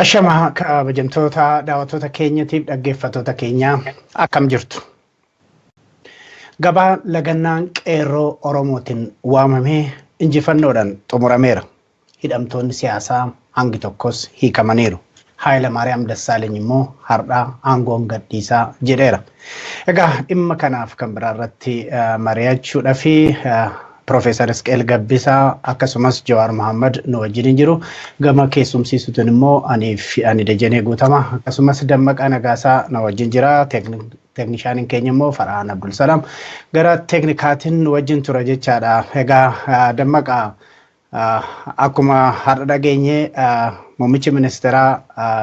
Ashama kabajamtoota daawwattoota keenyatiif dhaggeeffattoota keenyaa akkam jirtu? Gabaa lagannaan qeerroo Oromootiin waamamee injifannoodhaan xumurameera. Hidhamtoonni siyaasaa hangi tokkos hiikamaniiru. Haayilamaariyaam Dassaaleny immoo har'aa aangoon gadhiisaa jedheera. Egaa dhimma kanaaf kan biraa irratti mari'achuudhaa fi Piroofeesar Isqeel Gabbisaa akkasumas Jawaar Mohammad nu wajjin jiru. Gama keessumsiisuutiin immoo ani Dajanee Guutama akkasumas Dammaqaa Nagaasaa na wajjin jira. Teeknishaaniin keenya immoo Farhaan Abdulsalaam gara teeknikaatiin nu wajjin tura jechaadha. Egaa Dammaqaa, akkuma har'a dhageenye muummichi ministeeraa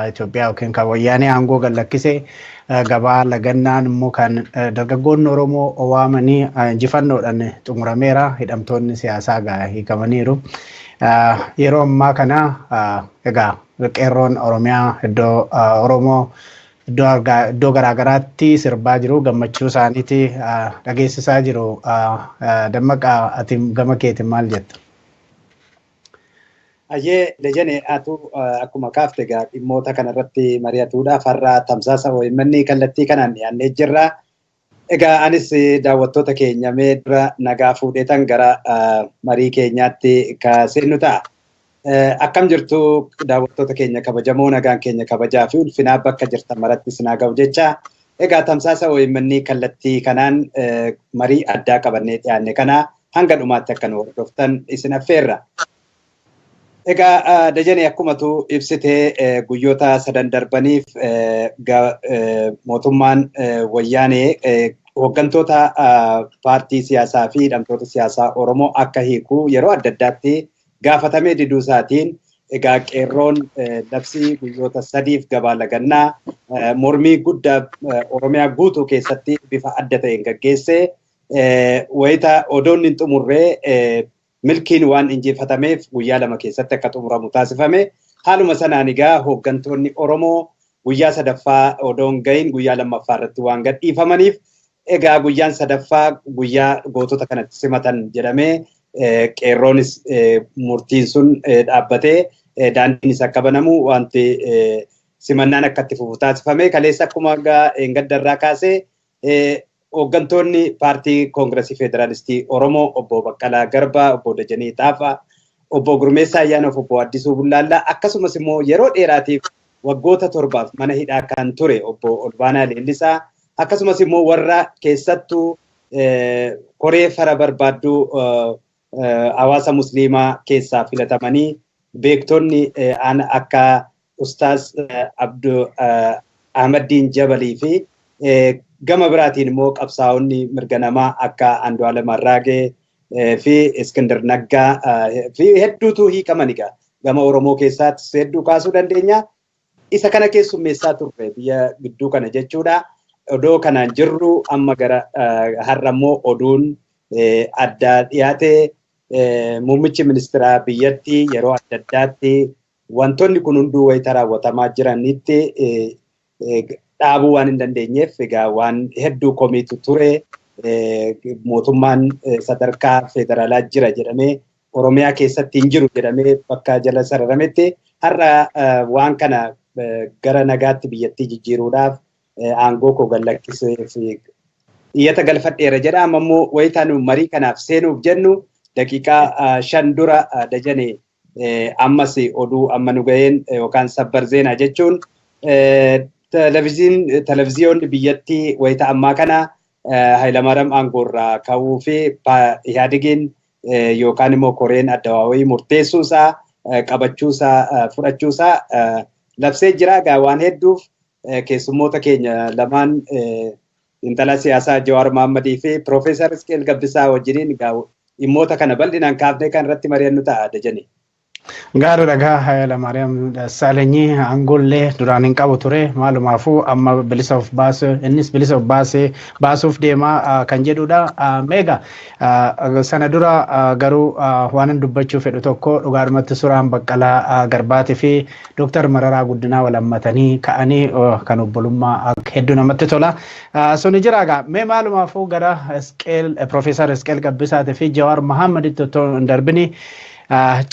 Itoophiyaa yookiin kan wayyaanee aangoo gad lakkise, gabaa lagannaan immoo kan dargaggoonni Oromoo waamanii injifannoodhaan xumurameera. Hidhamtoonni siyaasaa hiikamaniiru. Yeroo ammaa kana egaa qeerroon Oromiyaa iddoo Oromoo iddoo garaagaraatti sirbaa jiru, gammachuu isaaniiti dhageessisaa jiru. Dammaqaa, ati gama keetiin maal jetta? Ayyee Dajane, atu akkuma kaafte egaa dhimmoota kanarratti mari'atuudhaaf har'a tamsaasa OMN kallattii kanaan dhiyaannee jirra. Egaa anis daawwattoota keenya mee dura nagaa fuudheetan gara marii keenyaatti ka seennu ta'a. Akkam jirtu daawwattoota keenya kabajamoo? Nagaan keenya kabajaa fi ulfinaa bakka jirtan maratti isin haa ga'u jecha. Egaa tamsaasa OMN kallattii kanaan marii addaa qabannee dhiyaanne kana hanga dhumaatti akka nu hordoftan isin affeerra. Egaa Dajane, akkumatu ibsitee guyyoota sadan darbaniif mootummaan wayyaanee hooggantoota paartii siyaasaa fi hidhamtoota siyaasaa Oromoo akka hiiku yeroo adda addaatti gaafatamee diduu isaatiin, egaa qeerroon labsii guyyoota sadiif gabaa lagannaa mormii guddaa Oromiyaa guutuu keessatti bifa adda ta'een gaggeesse. Wayita odoon hin xumurree milkiin waan injifatameef guyyaa 2 keessatti akka xumuramu taasifame. Haaluma sanaan egaa hooggantoonni Oromoo guyyaa sadaffaa odoon gahin guyyaa lammaffaa irratti waan gadhiifamaniif, egaa guyyaan sadaffaa guyyaa gootota kanatti simatan jedhamee qeerroonis murtiin sun dhaabbatee daandiinis akka banamu wanti simannaan akka itti fufu taasifame. Kaleessa akkuma gaddarraa kaasee hooggantoonni paartii Koongiresii Federaalistii Oromoo obbo Baqqalaa Garbaa, obbo Dajanee Xaafaa, obbo Gurmeessaa Ayyaanoo, obbo Addisuu Bullaallaa, akkasumas immoo yeroo dheeraatiif waggoota 7f mana hidhaa kan ture obbo Olbaanaa Leellisaa, akkasumas immoo warra keessattuu koree fara barbaadduu hawaasa musliimaa keessaa filatamanii beektonni akka Ustaaz Abduu Ahmaddiin Jabalii fi gama biraatiin immoo qabsaa'onni mirga namaa akka Andu'aalem Arraagee fi Iskindar Naggaa fi hedduutu hiikaman. Egaa gama Oromoo keessaattis hedduu kaasuu dandeenya. Isa kana keessummeessaa turre biyya gidduu kana jechuudha. Odoo kanaan jirru amma gara har'a immoo oduun addaa dhiyaate. Muummichi ministeeraa biyyattii yeroo adda addaatti wantoonni kun hunduu wayita raawwatamaa jiranitti dhaabuu waan hin dandeenyeef, egaa waan hedduu komiitu ture. Mootummaan sadarkaa federaalaa jira jedhamee Oromiyaa keessatti hin jiru jedhamee bakka jala sararametti, har'a waan kana gara nagaatti biyyattii jijjiiruudhaaf aangoo koo gad lakkisuuf iyyata galfadheera jedha. Amma immoo wayitaa nu marii kanaaf seenuuf jennu daqiiqaa 5 dura, Dajane, ammas oduu amma nu gaheen yookaan sabbar zeenaa jechuun televiziyoonni biyyattii wayita ammaa kana Hayilamaariyaam aangoorraa ka'uu fi Ihaadigiin yookaan immoo koreen addawaawii murteessuusaa qabachuusaa fudhachuusaa labsee jira. Egaa waan hedduuf Keessummoota keenya lamaan xiinxalaa siyaasaa Jawaar Mohammadii fi Piroofeesar Isqeel Gabbisaa wajjiniin dhimmoota kana bal'inaan kaafnee kan irratti mari'annu ta'a Dajane. Gaariidha gaa Hayilamaariyaam Dassaalenyi aangoollee duraan hin qabu ture, maalumaafuu amma bilisa of baasu, innis bilisa of baasee baasuuf deemaa kan jedhudha. Meegaa sana dura garuu waan dubbachuu fedhu tokko, dhugaadhumatti suuraan Baqqalaa Garbaatii fi Dooktar Mararaa Guddinaa wal hammatanii ka'anii kan obbolummaa hedduu namatti tola. Suni jira gaa mee maalumaafuu gara Isqeel Piroofeesar Isqeel Gabbisaatii fi Jawaar Mohammaditti otoo hin darbini,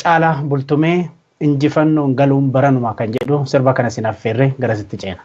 Caalaa Bultumee "Injifannoon galuun baranuma" kan jedhu sirba kana sin affeerre garasitti ceena.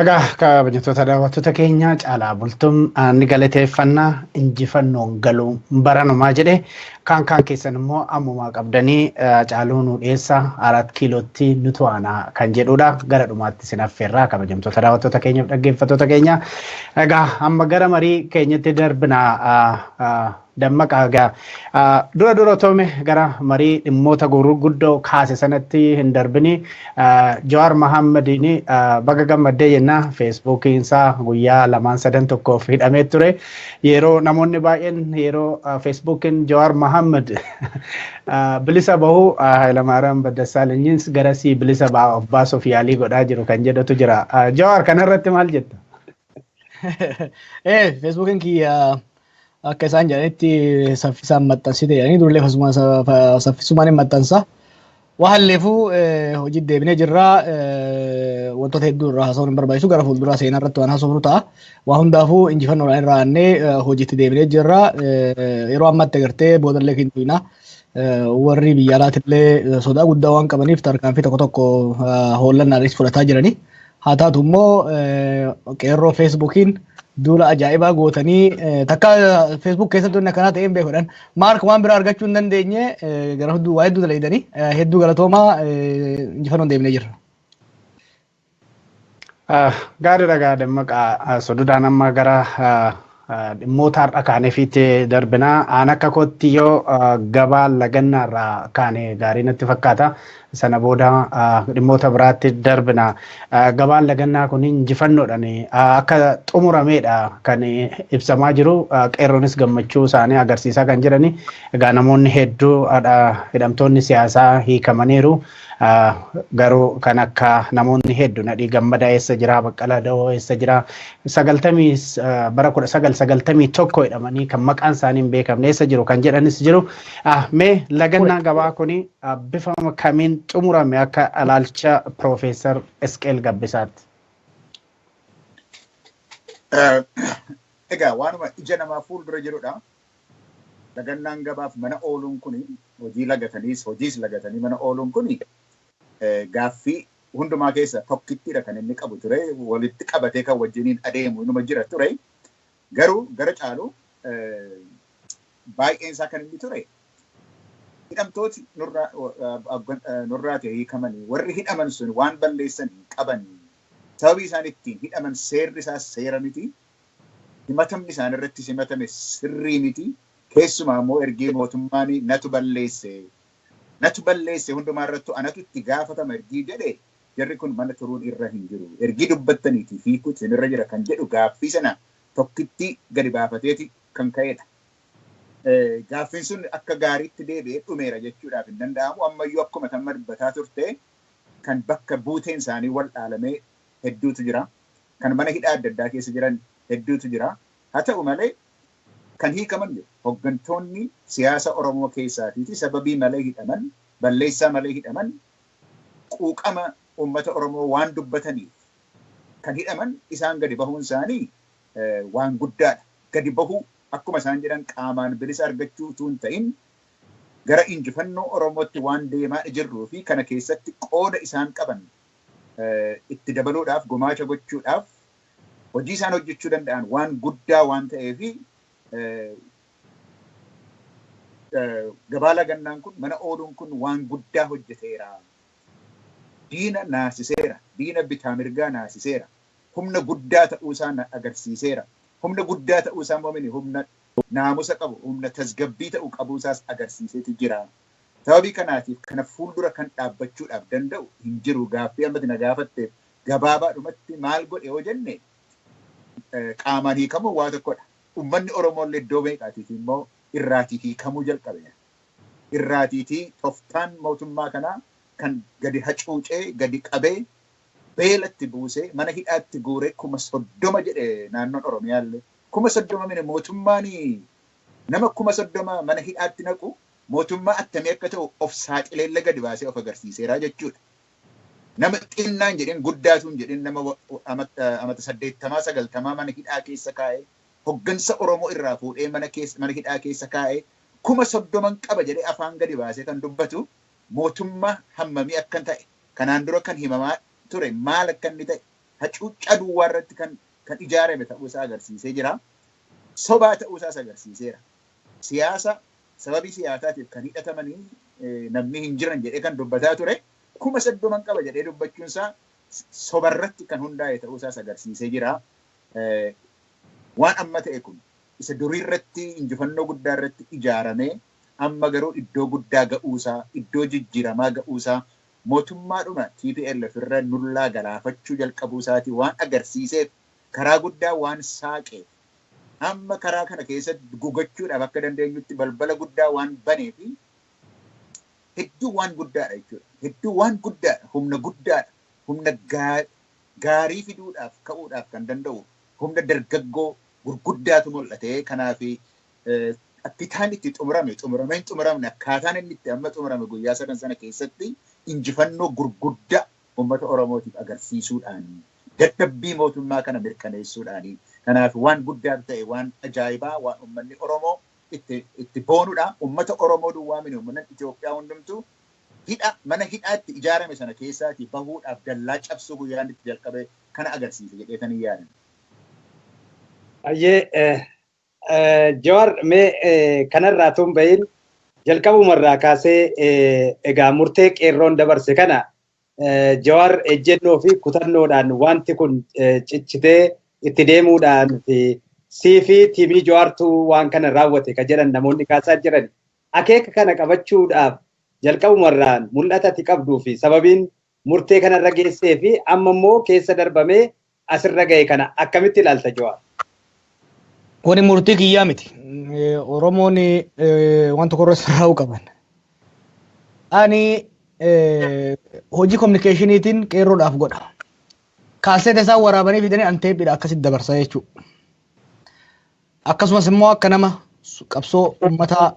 Egaa kabajattoota daawwattoota keenya, Caalaa Bultum ni galateeffannaa, "Injifannoon galuu baranumaa" jedhe. Kaan keessan immoo ammumaa qabdanii caaluu nu dhiyeessa, Arat Kiilootti nu to'anaa kan jedhudha. Gara dhumaatti isin affeerraa, kabajamtoota daawwattoota keenyaaf dhaggeeffattoota keenya. Egaa amma gara marii keenyatti darbina. Dammaqaa egaa dura dura toome gara marii dhimmoota gurguddoo kaase sanatti hin darbini, Jawaar Mahammadiin baga gammaddee jenna. Feesbuukiin isaa guyyaa lamaan sadan tokkoof hidhamee ture. Yeroo namoonni baay'een yeroo Feesbuukiin Jawaar Mahammad bilisa bahu, Hayilamaariyaam Dassaalenyiin garasii bilisa of baasuuf yaalii godhaa jiru kan jedhutu jira. Jawaar, kanarratti maal jetta? Feesbuukiin kiyya Akka isaan jedhanitti saffisaan maxxansite jedhanii durallee saffisumaan hin maxxansa. Waa halleefuu hojii deebinee jirra. Wantoota hedduu irraa haasa'uun hin barbaachisu, gara fuulduraa seenaa irratti waan haasofnu ta'a. Waa hundaafuu injifannoodhaan irraa aannee hojiitti deebinee jirra. Yeroo ammaatti agartee boodallee kintuina. Warri biyya alaatillee sodaa guddaa waan qabaniif tarkaanfii tokko tokko hoollannaadhaanis fudhataa jirani. Haa taatu immoo qeerroo Feesbuukiin duula ajaa'ibaa gootanii takka Facebook keessatti wanni akkanaa ta'ee hin beekuudhaan Maark waan biraa argachuu hin dandeenye gara hedduu waa hedduu dalaydanii hedduu galatoomaa, injifannoon deemnee jirra. Gaariidha gaa Dammaqaa, sodudaan amma gara dhimmoota har'a kaaneefiitti darbinaa. Aan akka kootti yoo gabaa lagannaarraa kaane gaarii natti fakkaata. Sana booda dhimmoota biraatti darbina. Gabaan lagannaa kun injifannoodhaan akka xumurameedha kan ibsamaa jiru. Qeerroonis gammachuu isaanii agarsiisaa kan jirani. Egaa namoonni hedduu hidhamtoonni siyaasaa hiikamaniiru. Garuu kan akka namoonni hedduu Nadhii Gammadaa eessa jira, Baqqalaa Dawoo eessa jira, sagaltamii bara 1991 hidhamanii kan maqaan isaanii hin beekamne eessa jiru kan jedhanis jiru. Mee lagannaan gabaa kuni bifa kamiin xumurame akka ilaalcha Piroofeesar Isqeel Gabbisaatti? Egaa waanuma ija namaa fuuldura jirudha. Lagannaan gabaaf mana ooluun kuni, hojii lagataniis hojiis lagatanii mana ooluun kuni, gaaffii hundumaa keessa tokkittidha kan inni qabu ture, walitti qabatee kan wajjiniin adeemu inuma jira ture. Garuu gara caalu baay'een isaa kan inni ture hidhamtooti nurraa ta'e hiikamanii, warri hidhaman sun waan balleessan hin qaban, sababii isaan ittiin hidhaman seerri isaas seera miti, himatamni isaan irratti himatame sirrii miti, keessumaa immoo ergii mootummaan natu balleesse, natu balleesse, hundumaa irrattu anatu itti gaafatama ergii jedhe, jarri kun mana turuun irra hin jiru, ergii dubbattaniitii fiikuutu isinirra jira kan jedhu gaaffii sana tokkitti gadi baafateeti kan ka'edha. Gaaffiin sun akka gaariitti deebi'ee dhumeera jechuudhaaf hin danda'amu. Ammayyuu akkuma tamma dubbataa turte kan bakka buuteen isaanii wal dhaalamee hedduutu jira. Kan mana hidhaa adda addaa keessa jiran hedduutu jira. Haa ta'u malee kan hiikaman jiru. Hooggantoonni siyaasa Oromoo keessaatiiti sababii malee hidhaman, balleessaa malee hidhaman, quuqama uummata Oromoo waan dubbataniif kan hidhaman, isaan gadi bahuun isaanii waan guddaadha. Gadi bahuu akkuma isaan jedhan qaamaan bilisa argachuu utuu hin ta'in gara injifannoo Oromootti waan deemaa jirruu fi kana keessatti qooda isaan qaban itti dabaluudhaaf, gumaacha gochuudhaaf hojii isaan hojjechuu danda'an waan guddaa waan ta'eefi gabaa lagannaan kun, mana ooluun kun waan guddaa hojjeteera. Diina naasiseera. Diina bitaa mirgaa naasiseera. Humna guddaa ta'uusaa agarsiiseera. Humna guddaa ta'uusaa immoo humna naamusa qabu, humna tasgabbii ta'uu qabuusaas agarsiiseeti jira. Sababii kanaatiif kana fuuldura kan dhaabbachuudhaaf danda'u hin jiru. Gaaffii ammati na gaafatteef gabaabaadhumatti maal godhe yoo jenne, qaamaan hiikamuu waa tokkodha. Uummanni Oromoo illee iddoo meeqaatiif immoo irraatii hiikamuu jalqabeera. Irraatiitii toftaan mootummaa kanaa kan gadi hacuucee, gadi qabee, beelatti buusee, mana hidhaatti guuree 30,000 jedhe naannoon Oromiyaa illee. 30,000 mini mootummaan nama 30,000 mana hidhaatti naqu mootummaa attamii akka ta'u of saaxileellee gadi baasee of agarsiiseera jechuudha. Nama xinnaan jedhin, guddaatuun jedhin, nama amata 80 90 mana hidhaa keessa kaa'ee, hoggansa Oromoo irraa fuudhee mana hidhaa keessa kaa'ee, 30,000 qaba jedhee afaan gadi baasee kan dubbatu mootummaa hammamii akka ta'e, kanaan dura kan himamaa ture maal akka inni ta'e, hacuuccaa duwwaa irratti kan ijaarame ta'uusaa agarsiisee jira. Sobaa ta'uusaas agarsiiseera. Siyaasa sababii siyaasaatiif kan hidhatamanii namni hin jiran jedhee kan dubbataa ture 30,000 qaba jedhee dubbachuunsaa sobarratti kan hundaa'e ta'uusaas agarsiisee jira. Waan amma ta'e kun isa duriirratti injifannoo guddaa irratti ijaaramee amma garuu iddoo guddaa ga'uusaa, iddoo jijjiiramaa ga'uusaa, mootummaadhuma TPLF irra nullaa galaafachuu jalqabuusaatii waan agarsiiseef, karaa guddaa waan saaqeef, amma karaa kana keessatti gugachuudhaaf akka dandeenyutti balbala guddaa waan banee fi hedduu waan guddaadha jechuudha. Hedduu waan guddaadha, humna guddaadha, humna gaarii fiduudhaaf ka'uudhaaf kan danda'u humna dargaggoo gurguddaatu mul'ate. Kanaaf Akkitaan itti xumurame xumuramee hin xumuramne, akkaataan inni itti amma xumurame guyyaa sadan sana keessatti injifannoo gurguddaa uummata Oromootiif agarsiisuudhaan, dadhabbii mootummaa kana mirkaneessuudhaan, kanaaf waan guddaa ta'e, waan ajaa'ibaa, waan uummanni Oromoo itti boonudha. Uummata Oromoo duwwaa miti, uummanni Itoophiyaa hundumtuu hidha mana hidhaatti ijaarame sana keessaatii bahuudhaaf dallaa cabsuu guyyaan itti jalqabe kana agarsiisa jedheetanii yaadan. Ayyee, Jawaar, mee kanarraa tun bahin jalqabumarraa kaasee egaa murtee qeerroon dabarse kana Jawaar ejjennoo fi kutannoodhaan wanti kun cichitee itti deemuudhaan fi sii fi tiimii Jawaartuu waan kana raawwate ka jedhan namoonni kaasaa jiran. Akeeka kana qabachuudhaaf jalqabumarraan mul'ata ati qabduu fi sababiin murtee kanarra geessee fi amma immoo keessa darbamee asirra ga'e kana akkamitti ilaalta, Jawaar? Kuni murtii kiyyaa miti. Oromoon waan tokko irra sirraa'uu qaban. Ani hojii communicationiitiin qeerroodhaaf godha. Kaaseeta isaan waraabanii fidanii an teephiidha akkasitti dabarsa jechuudha. Akkasumas immoo akka nama qabsoo uummataa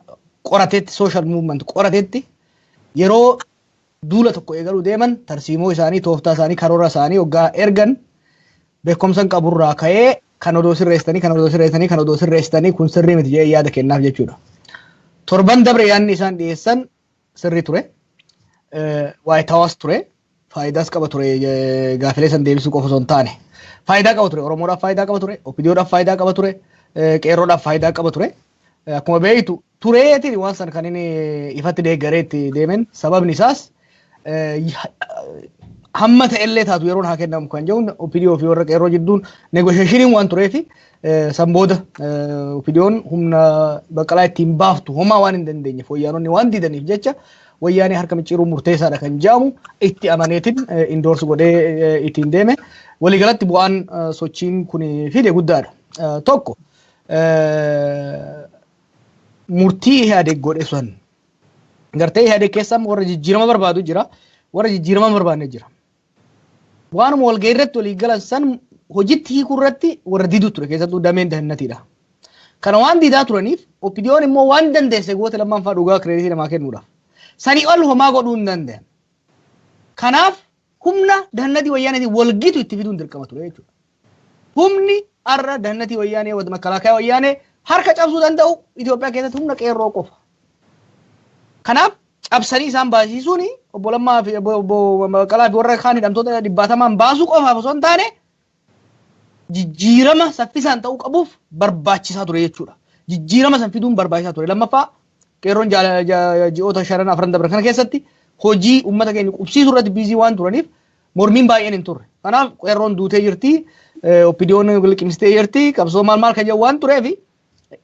qorateetti, social movement qorateetti, yeroo duula tokko eegaluu deeman tarsiimoo isaanii, tooftaa isaanii, karoora isaanii hoggaa ergan beekumsa qaburraa ka'ee kan odoo sirreessitanii, kan odoo sirreessitanii, kan odoo sirreessitanii, kun sirrii miti jedhee yaada kennaaf jechuudha. Torban dabre yaadni isaan dhiyeessan sirrii ture. Waayit Hawaas ture. Faayidaas qaba ture, gaafilee san deebisuu qofa osoo hin taane. Faayidaa qaba ture. Oromoodhaaf faayidaa qaba ture. OPDOdhaaf faayidaa qaba ture. Qeerroodhaaf faayidaa qaba ture. Akkuma beektu tureetiin waan san kan inni ifatti deeggaree itti deemen, sababni isaas hamma ta'ellee taatu yeroon haa kennamu kan jedhu OPDO fi warra qeerroo jidduun negotiationiin waan tureefi, san booda OPDOn humna Baqqalaa ittiin baaftu homaa waan hin dandeenye, wayyaanonni waan didaniif jecha, wayyaanee harka micciiruu murteessaadha kan jedhamu itti amaneetiin endorse godhee ittiin deeme. Waliigalatti bu'aan sochiin kun fide guddaadha. Tokko, murtii Ihaadeeg godhe sun gartee Ihaadeeg keessa warra jijjiirama barbaadu jira, warra jijjiirama hin barbaanne jira. Waanuma walgahii irratti walii galan san hojiitti hiikuu irratti warra didu ture, keessattuu dameen dahannatiidha. Kana waan didaa turaniif OPDOn immoo waan dandeesse goote lammaanfaa dhugaa credit namaa kennuudhaaf. Sanii ol homaa godhuu hin danda'an. Kanaaf humna dahannatii wayyaaneetiin walgitu itti fiduun dirqama ture jechuudha. Humni har'a dahannatii wayyaanee, makalaakaa wayyaanee harka cabsuu danda'u Itoophiyaa keessatti humna qeerroo qofa. Kanaaf cabsanii isaan baasisuun obbo Lammaa fi obbo Baqqalaa fi warra kaan hidhamtoota dhibbaatamaan baasuu qofaaf osoo hin taane jijjiirama saffisaan ta'uu qabuuf barbaachisaa ture jechuudha. Jijjiirama san fiduun barbaachisaa ture. Lammaffaa, qeerroon ji'oota shanan afran dabran kana keessatti hojii uummata keenya qubsiisuu irratti busy waan turaniif mormiin baay'een hin turre. Kanaaf qeerroon duutee jirti, OPDOn liqimsitee jirti, qabsoo maal maal kan jedhu waan tureef,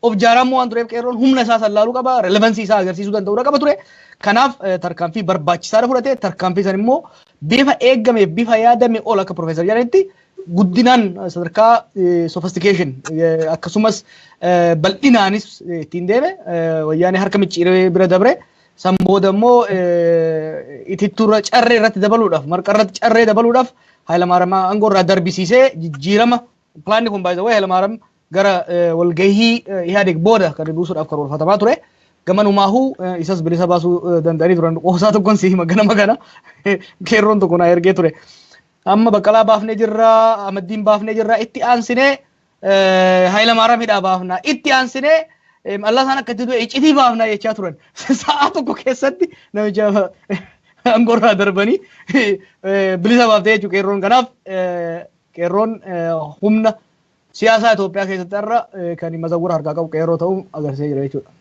of jaaramuu waan tureef, qeerroon humna isaa sallaaluu qaba, relevancy isaa agarsiisuu danda'uu qaba ture. Kanaaf tarkaanfii barbaachisaadha fudhate. Tarkaanfii san immoo bifa eegameef bifa yaadame ol, akka Profeesar jedhanitti, guddinaan sadarkaa sophistication akkasumas bal'inaanis ittiin deeme, wayyaanee harka micciiree bira dabre. San booda immoo itittuurra carree irratti dabaluudhaaf, marqa irratti carree dabaluudhaaf, Hayilamaariyaam aangoo irraa darbisiisee jijjiirama planni kun baay'ee Hayilamaariyaam gara walgahii Ihaadeeg booda kan buusuudhaaf karoorfatamaa ture. Gamanumaahuu isas bilisa baasuu danda'anii turan. Qoosaa tokkoon si hima, ganama kana qeerroon tokko na ergee ture. Amma Baqqalaa baafnee jirra, Amaddiin baafnee jirra, itti aansinee Hayilamaariyaam hidhaa baafna, itti aansinee Mallasaan akka itti du'e iccitii baafna jechaa turan. Sa'aa tokko keessatti namicha aangoo irraa darbanii bilisa baaftee jechuudha qeerroon. Kanaaf qeerroon humna siyaasaa Itoophiyaa keessatti har'a kan mazawwara harkaa qabu qeerroo ta'uu agarsiisee jira jechuudha.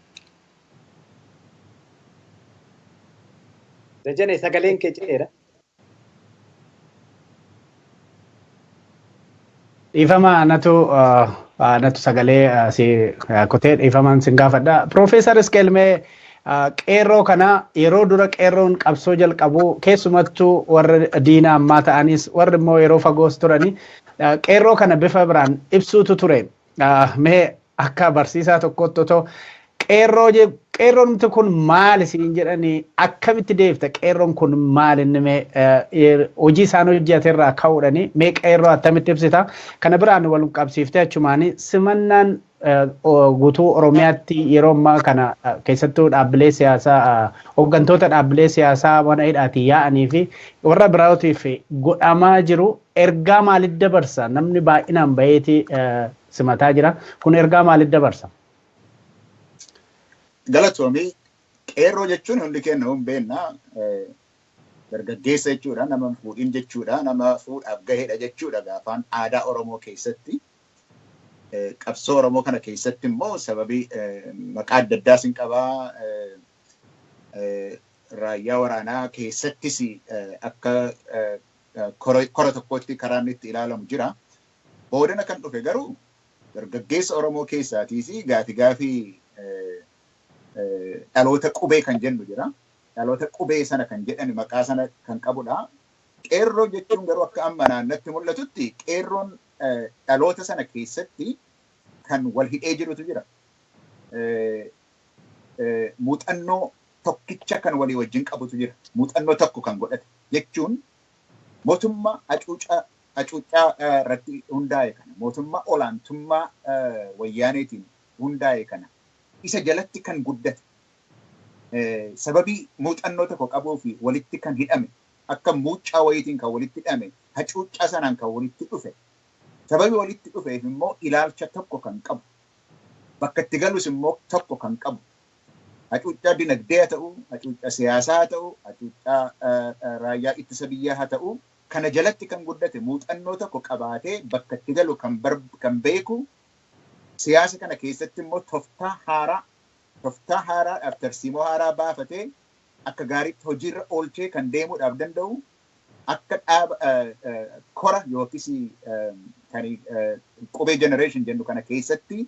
Dajane, sagaleen kee ce'eera. Dhiifama, anatu sagalee si kutee, dhiifamaan sin gaafadha. Piroofeesar Isqeel, mee qeerroo kana yeroo dura qeerroon qabsoo jalqabu, keessumattuu warra diina ammaa ta'anis warri immoo yeroo fagoos turani qeerroo kana bifa biraan ibsuutu ture. Mee akka barsiisaa tokkotti otoo qeerroo qeerroon kun maal isiin jedhanii akkamitti deebifta? Qeerroon kun maal inni mee hojii isaan hojjete irraa ka'uudhani mee qeerroo attamitti ibsita? Kana biraan wal qabsiiftee achumaanii simannaan Guutuu Oromiyaatti yeroo ammaa kana keessattuu dhaabbilee siyaasaa, hooggantoota dhaabbilee siyaasaa mana hidhaatii yaa'anii fi warra birootiif godhamaa jiru ergaa maaliif dabarsa? Namni baay'inaan baheeti simataa jira. Kun ergaa maaliif dabarsa? Galatoomii, qeerroo jechuun hundi keenya hin beekna. Dargaggeessa jechuudha, nama fuudhin jechuudha, nama fuudhaaf gaheedha jechuudha gaafaan aadaa Oromoo keessatti. Qabsoo Oromoo kana keessatti immoo sababii maqaa adda addaas hin qabaa. Raayyaa waraanaa keessattis akka kora tokkotti karaan itti ilaalamu jira. Boodana kan dhufe garuu dargaggeessa Oromoo keessaatiis gaafii dhaloota qubee kan jennu jira. Dhaloota qubee sana kan jedhan maqaa sana kan qabudha. Qeerroo jechuun garuu akka amma naannatti mul'atutti qeerroon dhaloota sana keessatti kan wal hidhee jirutu jira. Muuxannoo tokkicha kan walii wajjin qabutu jira. Muuxannoo tokko kan godhate jechuun mootummaa hacuuccaa irratti hundaa'e kana, mootummaa olaantummaa wayyaaneetiin hundaa'e kana isa jalatti kan guddate, sababii muuxannoo tokko qabuu fi walitti kan hidhame, akka muuccaa wayiitiin kan walitti hidhame, hacuuccaa sanaan kan walitti dhufe, sababii walitti dhufeef immoo ilaalcha tokko kan qabu, bakka itti galus immoo tokko kan qabu, hacuuccaa dinagdee haa ta'u, hacuuccaa siyaasaa haa ta'u, hacuuccaa raayyaa ittisa biyyaa haa ta'u, kana jalatti kan guddate, muuxannoo tokko qabaatee bakka itti galu kan beeku, siyaasa kana keessatti immoo tooftaa haaraadhaaf tarsiimoo haaraa baafatee akka gaariitti hojiirra oolchee kan deemuudhaaf danda'u, akka dhaaba kora yookiis kan qubee generation jennu kana keessatti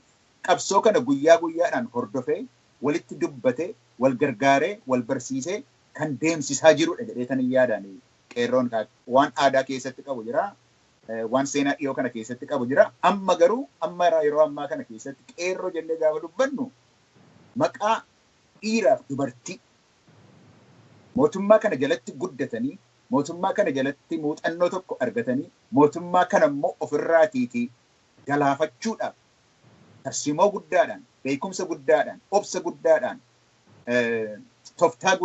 qabsoo kana guyyaa guyyaadhaan hordofee, walitti dubbatee, wal gargaaree, wal barsiisee kan deemsisaa jirudha jedhee tan yaadaan. Qeerroon waan aadaa keessatti qabu jira. Waan seenaa dhiyoo kana keessatti qabu jira. Amma garuu amma yeroo ammaa kana keessatti qeerroo jennee gaafa dubbannu maqaa dhiiraaf dubartii mootummaa kana jalatti guddatanii, mootummaa kana jalatti muuxannoo tokko argatanii, mootummaa kana immoo ofirraatiitii galaafachuudhaaf tarsiimoo guddaadhaan, beekumsa guddaadhaan, obsa guddaadhaan, tooftaa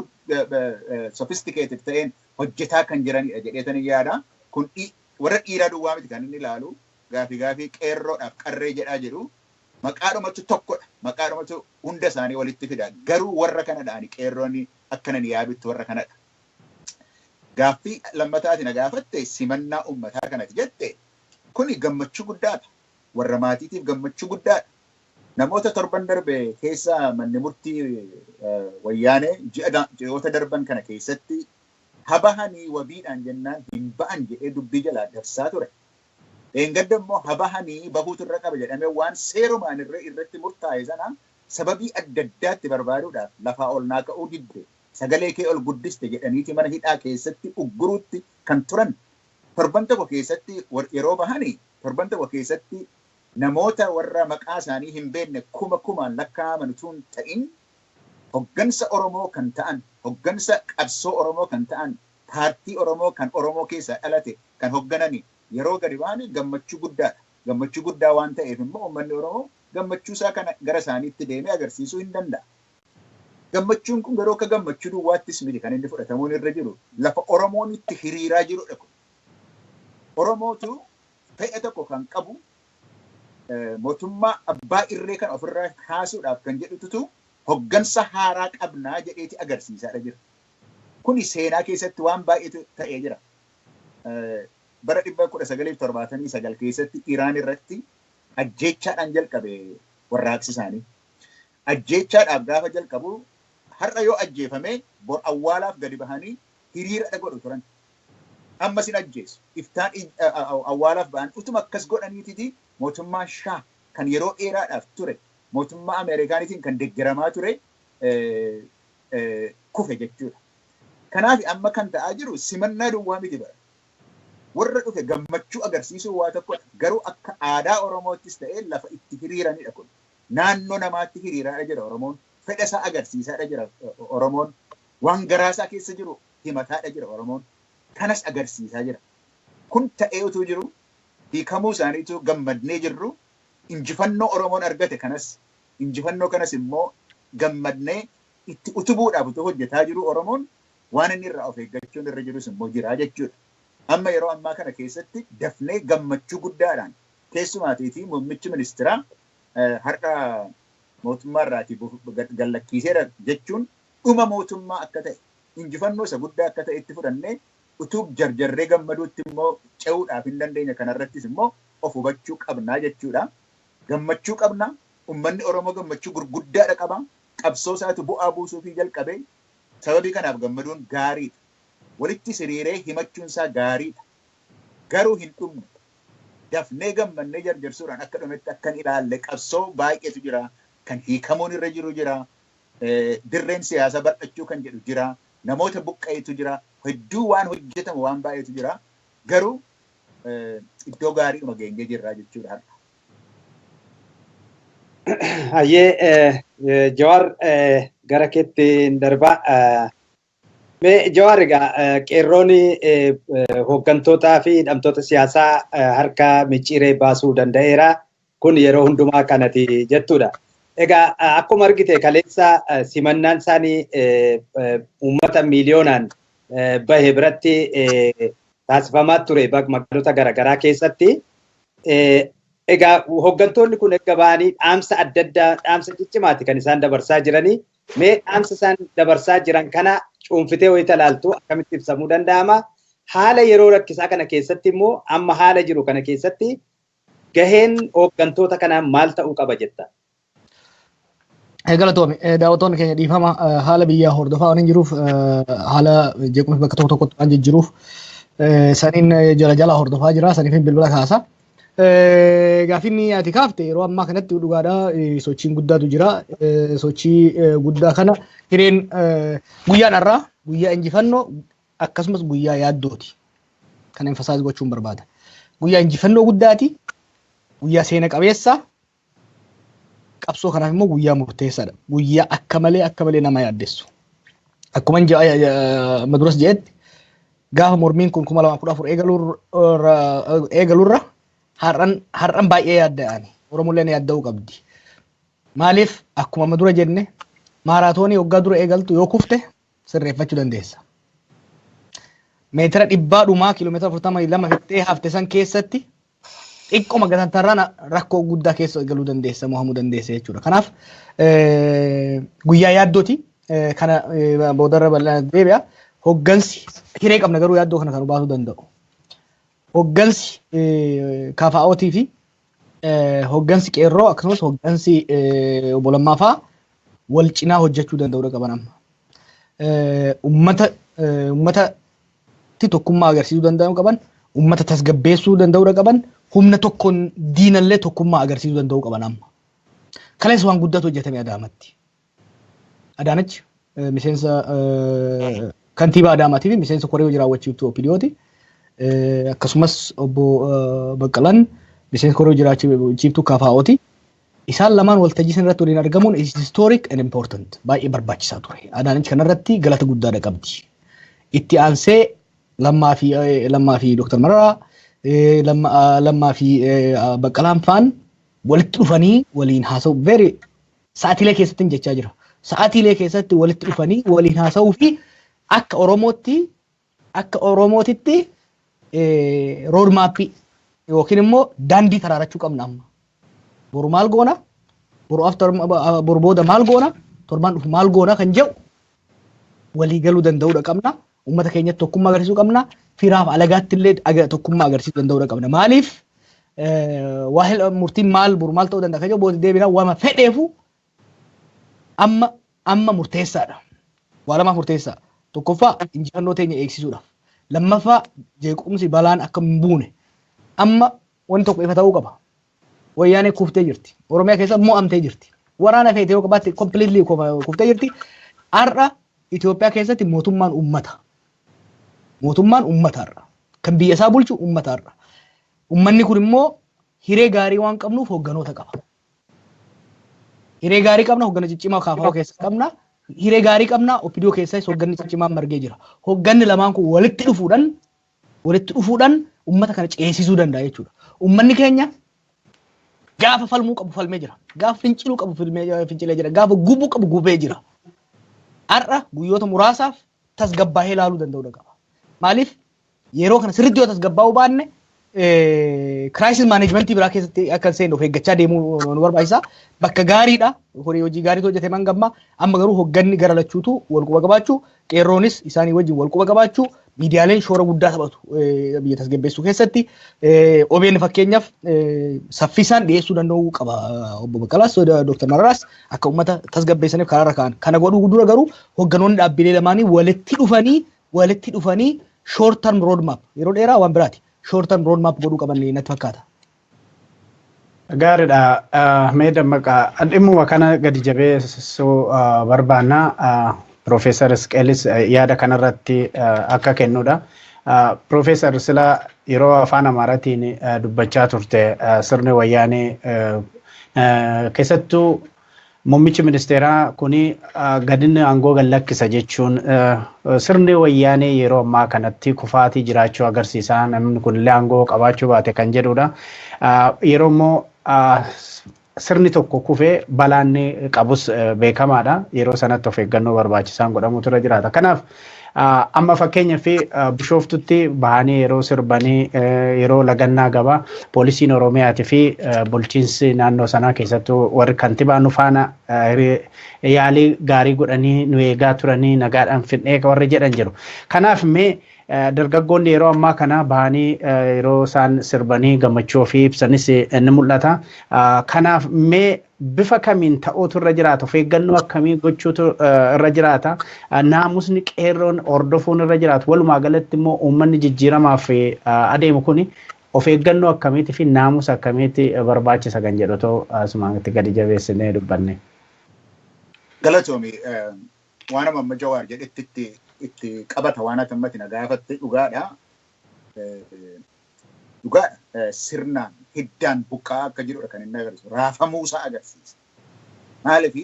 sophisticated ta'een hojjetaa kan jiranidha jedheetan yaada. Kun warra dhiiraa duwwaa miti kan inni ilaalu. Gaafii qeerroodhaaf qarree jedhaa jedhu maqaadhumatu tokkodha. Maqaadhumatu hunda isaanii walitti fida. Garuu warra kanadhaani qeerroonni akkanan yaaduttu warra kanadha. Gaaffii lammataati na gaafatte, simannaa uummataa kanati jette, kuni gammachuu guddaadha. Warra maatiitiif gammachuu guddaadha. Namoota torban darbe keessa manni murtii wayyaanee ji'oota darban kana keessatti habahanii wabiidhaan jennaan hin ba'an jedhee dubbii jalaa dabsaa ture. Dheengadda immoo habahanii bahuutu irra qaba jedhamee waan seerumaan irratti murtaa'e sana sababii adda addaatti barbaaduudhaaf lafaa ol naa ka'uu didde, sagalee kee ol guddiste jedhaniiti mana hidhaa keessatti ugguruutti kan turan torban tokko keessatti yeroo bahanii, torban tokko keessatti namoota warra maqaa isaanii hin beekne kuma kumaan lakkaa'aman utuu hin ta'in, hoggansa Oromoo kan ta'an, hoggansa qabsoo Oromoo kan ta'an, paartii Oromoo kan Oromoo keessaa dhalate kan hogganani yeroo gadi ba'an gammachuu guddaadha. Gammachuu guddaa waan ta'eef immoo uummanni Oromoo gammachuu isaa kana gara isaaniitti deemee agarsiisuu hin danda'a. Gammachuun kun garuu akka gammachuu duwwaattis miti kan inni fudhatamuun irra jiru. Lafa Oromoon itti hiriiraa jirudha kun. Oromootu fedha tokko kan qabu, mootummaa abbaa irree kan ofirraa kaasuudhaaf kan jedhututu hoggansa haaraa qabnaa jedheeti agarsiisaadha jira. Kuni seenaa keessatti waan baay'eetu ta'ee jira. Bara 1979 keessatti Iraan irratti ajjeechaadhaan jalqabe warraaqsi isaanii. Ajjeechaadhaaf gaafa jalqabu har'a yoo ajjeefame bor awwaalaaf gadi bahanii hiriira godhu turan. Ammas hin ajjeesu. Iftaan awwaalaaf ba'an utuma akkas godhaniititi mootummaan Shah kan yeroo dheeraadhaaf ture, mootummaa Ameerikaaniitiin kan deeggaramaa ture kufe jechuudha. Kanaaf amma kan ta'aa jiru simannaa duwwaa miti bara. Warra dhufe gammachuu agarsiisuu waa tokkodha. Garuu akka aadaa Oromoottis ta'ee lafa itti hiriiranidha kun. Naannoo namaatti hiriiraadha jira Oromoon. Fedha isaa agarsiisaadha jira Oromoon. Waan garaasaa keessa jiru himataadha jira Oromoon. Kanas agarsiisaa jira. Kun ta'ee utuu jiru, hiikamuu isaaniitu gammadnee jirru. Injifannoo Oromoon argate kanas, injifannoo kanas immoo gammadnee itti utubuudhaaf utuu hojjetaa jiru, Oromoon waan inni irraa of eeggachuun irra jirus immoo jira jechuudha. Amma yeroo ammaa kana keessatti dafnee gammachuu guddaadhaan, keessumaatiifi muummichi ministeeraa har'a mootummaa irraatii gallakkiiseera jechuun dhuma mootummaa akka ta'e, injifannoo isa guddaa akka ta'e itti fudhannee utuu jarjarree gammaduutti immoo ce'uudhaaf hin dandeenya. Kanarrattis immoo of hubachuu qabnaa jechuudha. Gammachuu qabna. Uummanni Oromoo gammachuu gurguddaadha qaba. Qabsoo isaatu bu'aa buusuufii jalqabe. Sababii kanaaf gammaduun gaariidha. Walitti siriiree himachuun isaa gaariidha. Garuu hin dhumne. Dafnee gammannee jarjarsuudhaan akka dhumetti akka hin ilaalle, qabsoo baay'eetu jira. Kan hiikamuun irra jiru jira. Dirreen siyaasaa bal'achuu kan jedhu jira. Namoota buqqa'eetu jira. Hedduu waan hojjetamu waan baay'eetu jira. Garuu iddoo gaariidhuma geenyee jirra jechuudha har'a. Hayyee, Jawaar, gara keetti hin darbaa. Mee Jawaar, egaa qeerroon hooggantootaa fi hidhamtoota siyaasaa harka micciiree baasuu danda'eera. Kun yeroo hundumaa kanati jettudha. Egaa akkuma argite kaleessa simannaan isaanii uummata miiliyoonaan bahe biratti taasifamaa ture magaalota garaagaraa keessatti. Egaa hooggantoonni kun erga ba'anii dhaamsa adda addaa, dhaamsa ciccimaati kan isaan dabarsaa jiranii. Mee dhaamsa isaan dabarsaa jiran kana cuunfitee wayita ilaaltu akkamitti ibsamuu danda'ama? Haala yeroo rakkisaa kana keessatti immoo, amma haala jiru kana keessatti, gaheen hooggantoota kanaa maal ta'uu qaba jetta? Galatoome. Daawwattoonni keenya, dhiifama, haala biyyaa hordofaa waan hin jiruuf, haala jeequmsi bakka tokko tokkotti waan jijjiiruuf saniin jala jala hordofaa jira, saniif bilbila kaasa. Gaafinni ati kaafte, yeroo ammaa kanatti dhugaadha, sochiin guddaatu jira. Sochii guddaa kana hireen guyyaan har'aa guyyaa injifannoo akkasumas guyyaa yaaddooti. Kan emphasize gochuun barbaada. Guyyaa injifannoo guddaati. Guyyaa seena qabeessa. Qabsoo kanaaf immoo guyyaa murteessaadha. Guyyaa akka malee akka malee nama yaaddessu. Akkuma maduras jedhetti, gaafa mormiin kun 2014 eegalurra har'an baay'ee yaadda'ani. Oromolleen yaadda'uu qabdi. Maaliif? Akkuma amma dura jenne, maaraatoonii waggaa dura eegaltu yoo kufte sirreeffachuu dandeessa. Meetira 100 dhumaa, kiiloomeetira 42 fixxee hafte san keessatti xiqqoma gatantarraan rakkoo guddaa keessa galuu dandeessa, mo'amuu dandeessa jechuudha. Kanaaf guyyaa yaaddooti. Kana boodarra bal'inaan deebi'a. Hoggansi hiree qabna, garuu yaaddoo kana kan baasuu danda'u. Hoggansi KFO'tii fi hoggansi qeerroo akkasumas hoggansi obbo Lammaa fa'aa wal cinaa hojjechuu danda'uu qaban amma. Uummatatti tokkummaa agarsiisuu danda'uu qaban, uummata tasgabbeessuu danda'uu qaban, humna tokkoon diinallee tokkummaa agarsiisuu danda'uu qaban amma. Kaleessa waan guddaatu hojjetame Adaamatti. Adaanach miseensa kantiibaa Adaamaatii fi miseensa koree hojii raawwachiiftuu OPDOti. Akkasumas obbo Baqqalaan miseensa koree hojii raawwachiiftuu KFOti. Isaan lamaan waltajjii sana irratti waliin argamuun is historic and important. Baay'ee barbaachisaa ture. Adaanach kanarratti galata guddaadha qabdi. Itti aansee Lammaa fi Dr. Mararaa, Lammaa fi Baqqalaan faan walitti dhufanii waliin haasa'u, very sa'aatiilee keessatti jechaa jira. Sa'aatiilee keessatti walitti dhufanii waliin haasa'uu fi akka Oromootitti road map yookiin immoo daandii taraarachuu qabna amma. Boru maal goona? Boru after, boru booda maal goona? Torbaan dhufu maal goona kan jedhu walii galuu danda'uudha qabna. Uummata keenyatti tokkummaa agarsiisuu qabna. Firaaf alagaatti illee tokkummaa agarsiisuu danda'uudha qabna. Maaliif? Waa murtiin maal, boru maal ta'uu danda'a kan jedhu booda deebinaa. Waama fedheefu amma murteessaadha. Waa lamaaf murteessaa. Tokkoffaa, injifannoo teenya eegsisuudhaaf. Lammaffaa, jeequmsi balaan akka hin buune. Amma wanti tokko ifa ta'uu qaba. Wayyaanee kuftee jirti. Oromiyaa keessa mo'amtee jirti. Waraana feete yoo qabaatte completely kuftee jirti. Har'a Itoophiyaa keessatti mootummaan uummata. Mootummaan uummata har'a. Kan biyya isaa bulchu uummata har'a. Uummanni kun immoo hiree gaarii waan qabnuuf hoogganoota qaba. Hiree gaarii qabna, hooggana ciccimaa KFO keessa qabna. Hiree gaarii qabna, OPDO keessas hoogganni ciccimaan margee jira. Hoogganni lamaan kun walitti dhufuudhaan uummata kana ceesisuu danda'a jechuudha. Uummanni keenya Gaafa falmuu qabu falmee jira. Gaafa finciluu qabu fincilee jira. Gaafa gubuu qabu gubee jira. Har'a guyyoota muraasaaf tasgabbaa'ee ilaaluu danda'uu qaba. Maaliif yeroo kana sirriitti yoo tasgabbaa'uu baanne, crisis managementii biraa keessatti akka hin seenne of eeggachaa deemuu nu barbaachisa. Bakka gaariidha. Hojii gaariitu hojjetame hanga ammaa. Amma garuu hogganni gara lachuutu wal quba qabaachuu, qeerroonis isaanii wajjin wal quba qabaachuu, miidiyaaleen shoora guddaa taphatu biyya tasgabbeessuu keessatti. OBN fakkeenyaaf saffisaan dhiyeessuu danda'uu qaba, obbo Baqqalaas Dr. Mararaas akka uummata tasgabbeessaniif karaarra ka'an. Kana godhuu dura garuu hogganoonni dhaabbilee lamaanii walitti dhufanii short term road map, yeroo dheeraa waan biraati, short term road map godhuu qaban natti fakkaata. Gaariidha. Mee Dammaqaa, dhimmuma kana gadi jabeessuu barbaanna. Piroofeesar Isqeelis yaada kanarratti akka kennudha. Piroofeesar, sila yeroo afaan Amaaraatiin dubbachaa turte, sirni wayyaanee, keessattuu muummichi ministeeraa kuni gadinni aangoo gad lakkisa jechuun, sirni wayyaanee yeroo ammaa kanatti kufaatii jiraachuu agarsiisa. Namni kunillee aangoo qabaachuu baate kan jedhudha. Yeroo immoo sirni tokko kufee balaan qabus beekamaadha. Yeroo sanatti of eeggannoo barbaachisaan godhamutu irra jiraata. Kanaaf amma fakkeenyaaf Bishooftutti bahanii yeroo sirbanii, yeroo lagannaa gabaa, poolisiin Oromiyaatii fi bulchiinsi naannoo sanaa, keessattuu warri kantibaa, nu faana yaalii gaarii godhanii nu eegaa turanii nagaadhaan fidnee warri jedhan jiru. Kanaaf mee dargaggoonni yeroo ammaa kana bahanii yeroo isaan sirbanii gammachuu ofii ibsanis ni mul'ata. Kanaaf mee bifa kamiin ta'uutu irra jiraata? Of eeggannoo akkamii gochuutu irra jiraata? Naamusni qeerroon hordofuun irra jiraatu. Walumaa galatti immoo uummanni jijjiiramaaf adeemu kuni of eeggannoo akkamiitii fi naamusa akkamiitti barbaachisa kan jedhu otoo asumaatti gadi jabeessinee dubbanne. Galatoomi, waan amma Jawaar jedhetti itti qabata waan ati ammatti na gaafatte dhugaadha. Dhugaadha, sirnaan hiddaan buqqa'aa akka jirudha kan inni agarsiisu. Raafamuusaa agarsiisa. Maaliif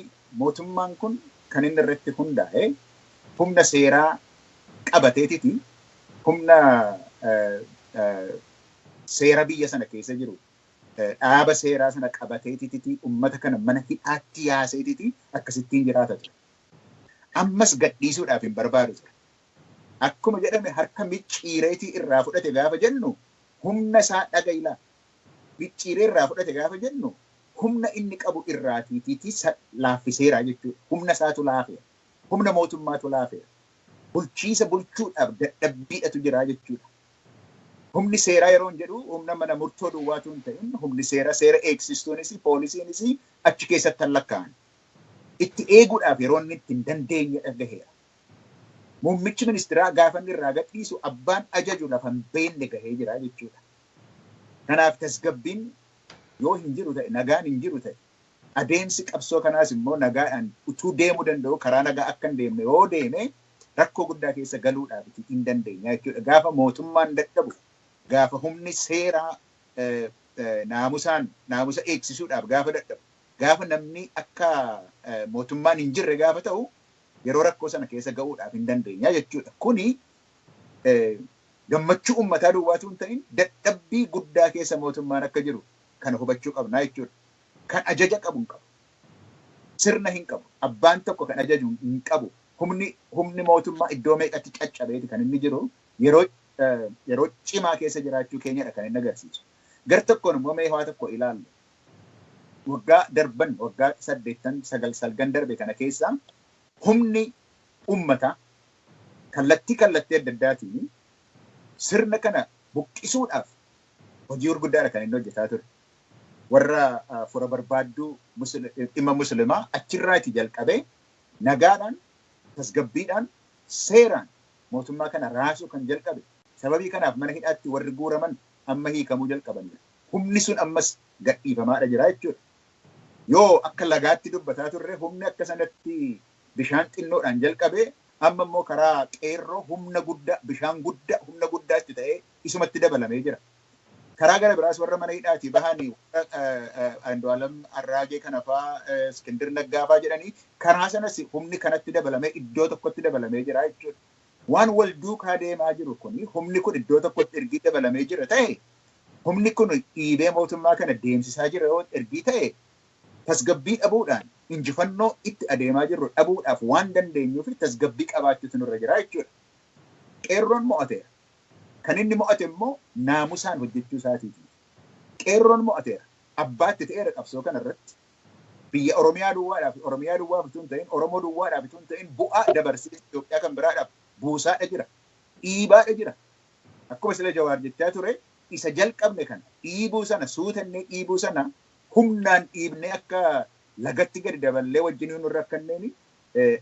mootummaan kun kan inni irratti hundaa'e humna seeraa qabateetiti, humna seera biyya sana keessa jiru, dhaaba seeraa sana qabateetiti, ummata kana mana hidhaatti yaaseetiti akkasittiin jiraata ture. Ammas gadhiisuudhaaf hin barbaadu ture. Akkuma jedhame harka micciireetii irraa fudhate gaafa jennu, humna isaa dhagayilaa. Micciiree irraa fudhate gaafa jennu, humna inni qabu irraatiitiiti laaffiseera jechuudha. Humna isaatu laafeera. Humna mootummaatu laafeera. Bulchiisa bulchuudhaaf dadhabbiidhatu jira jechuudha. Humni seeraa yeroo jedhu humna mana murtoo duwwaatu hin ta'in, humni seeraa seera eegsistuunis poolisiinis achi keessatti kan lakkaa'an. Itti eeguudhaaf yeroo inni itti hin dandeenye dhagaheera. Muummichi ministeeraa gaafa inni irraa gadhiisu abbaan ajaju lafa hin beekne gahee jira jechuudha. Kanaaf tasgabbiin yoo hin jiru ta'e, nagaan hin jiru ta'e, adeemsi qabsoo kanaas immoo nagaadhaan utuu deemuu danda'u karaa nagaa akka hin deemne yoo deeme, rakkoo guddaa keessa galuudhaaf hin dandeenya jechuudha. Gaafa mootummaan dadhabu, gaafa humni seeraa naamusaan naamusa eegsisuudhaaf gaafa dadhabu, gaafa namni akka mootummaan hin jirre gaafa ta'u, yeroo rakkoo sana keessa ga'uudhaaf hin dandeenya jechuudha. Kuni gammachuu uummataa duwwaatu hin ta'in, dadhabbii guddaa keessa mootummaan akka jiru kana hubachuu qabna jechuudha. Kan ajaja qabu hin qabu. Sirna hin qabu. Abbaan tokko kan ajaju hin qabu. Humni mootummaa iddoo meeqatti caccabeeti kan inni jiru, yeroo cimaa keessa jiraachuu keenyadha kan inni agarsiisu. Gar tokkoon immoo mee waa tokko ilaallu. Waggaa darban, waggaa 8, 9, salgan darbe kana keessa humni uummataa kallattii adda addaatiin sirna kana buqqisuudhaaf hojii gurguddaadha kan inni hojjetaa ture. Warra fura barbaadduu dhimma musliimaa achirraati jalqabee nagaadhaan, tasgabbiidhaan, seeraan mootummaa kana raasuu kan jalqabe. Sababii kanaaf mana hidhaatti warri guuraman amma hiikamuu jalqabaniiru. Humni sun ammas gadhiifamaadha jira jechuudha. Yoo akka lagaatti dubbataa turre, humni akka sanatti bishaan xinnoodhaan jalqabee amma immoo karaa qeerroo humna guddaa, bishaan guddaa, humna guddaatti ta'ee isumatti dabalamee jira. Karaa gara biraas warra mana hidhaatii bahanii, Andu'aalam Arraagee kana fa'aa, Iskindir Naggaa fa'aa jedhanii, karaa sanas humni kanatti dabalamee iddoo tokkotti dabalamee jira jechuudha. Waan wal duukaa deemaa jiru kuni, humni kun iddoo tokkotti ergii dabalamee jira ta'e Humni kun dhiibee mootummaa kana deemsisaa jira yoo ergii ta'e tasgabbii dhabuudhaan injifannoo itti adeemaa jirru dhabuudhaaf waan dandeenyuu fi tasgabbii qabaachuutu nurra jira jechuudha. Qeerroon mo'ateera. Kan inni mo'ate immoo naamusaan hojjechuu isaatiiti. Qeerroon mo'ateera. Abbaatti ta'eera qabsoo kanarratti. Biyya Oromiyaa duwwaadhaaf Oromiyaa duwwaaf utuu hin ta'in Oromoo duwwaadhaaf utuu hin ta'in bu'aa dabarsee Itoophiyaa kan biraadhaaf buusaadha jira. Dhiibaadha jira. Akkuma sila Jawaar jechaa ture isa jalqabne kana dhiibuu sana suutannee dhiibuu sana humnaan dhiibnee akka lagatti gadi daballee wajjin nu rakkanneen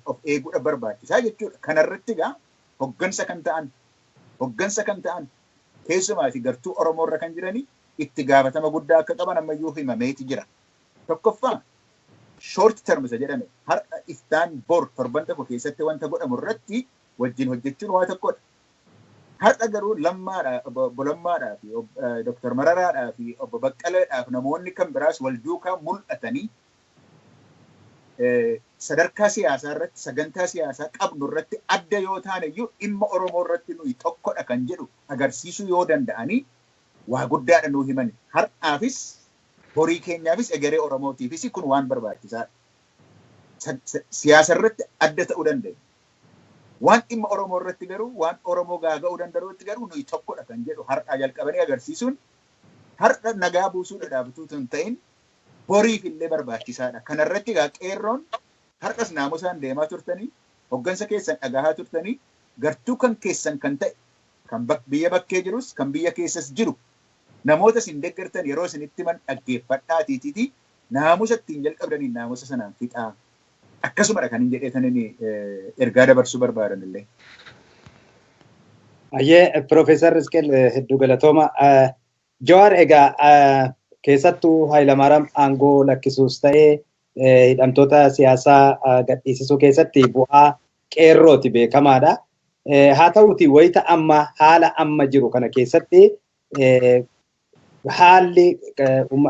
of eeguudha barbaachisaa jechuudha. Kanarratti egaa hoggansa kan ta'an keessumaati gartuu Oromoo irra kan jiranii itti gaafatama guddaa akka qaban ammayyuu himameeti jira. Tokkoffaa short term isa jedhame har'a iftaan bor torban tokko keessatti wanta godhamu irratti wajjin hojjechuun waa tokkodha. Har'a garuu Lammaadhaa fi Dr. Mararaadhaa fi Obbo Baqqaleedhaaf namoonni kan biraas wal duukaa mul'atanii sadarkaa siyaasaa irratti sagantaa siyaasaa qabnu irratti adda yoo taane iyyuu dhimma Oromoo irratti nuyi tokkodha kan jedhu agarsiisuu yoo danda'anii waa guddaadha nuu himani. Har'aafis horii keenyaafis egeree Oromootiifis kun waan barbaachisaadha. Siyaasa irratti adda ta'uu dandeenya. Waan dhimma Oromoo irratti garuu waan Oromoo gaaga'uu danda'utti garuu nuyi tokkodha kan jedhu har'aa jalqabanii agarsiisuun har'a nagaa buusuudha dhaabatuu hin ta'in boriif illee barbaachisaadha. Kanarratti egaa qeerroon har'as naamusaan deemaa turtanii hoggansa keessan dhagahaa turtanii gartuu kan keessan kan ta'e kan biyya bakkee jirus kan biyya keessas jiru namoota isin deeggartan yeroo isin itti himan dhaggeeffadhaatiitiiti naamusa ittiin jalqabdanii naamusa sanaan fixaa. Akkasumadha kan hin jedheetaniin ergaa dabarsuu barbaadan illee. Ayyee Piroofeesar Isqeel hedduu galatooma. Jawaar egaa keessattuu Hayilamaariyaam aangoo lakkisuus ta'ee hidhamtoota siyaasaa gadhiisisuu keessatti bu'aa qeerrooti beekamaadha. Haa ta'uuti wayita amma haala amma jiru kana keessatti haalli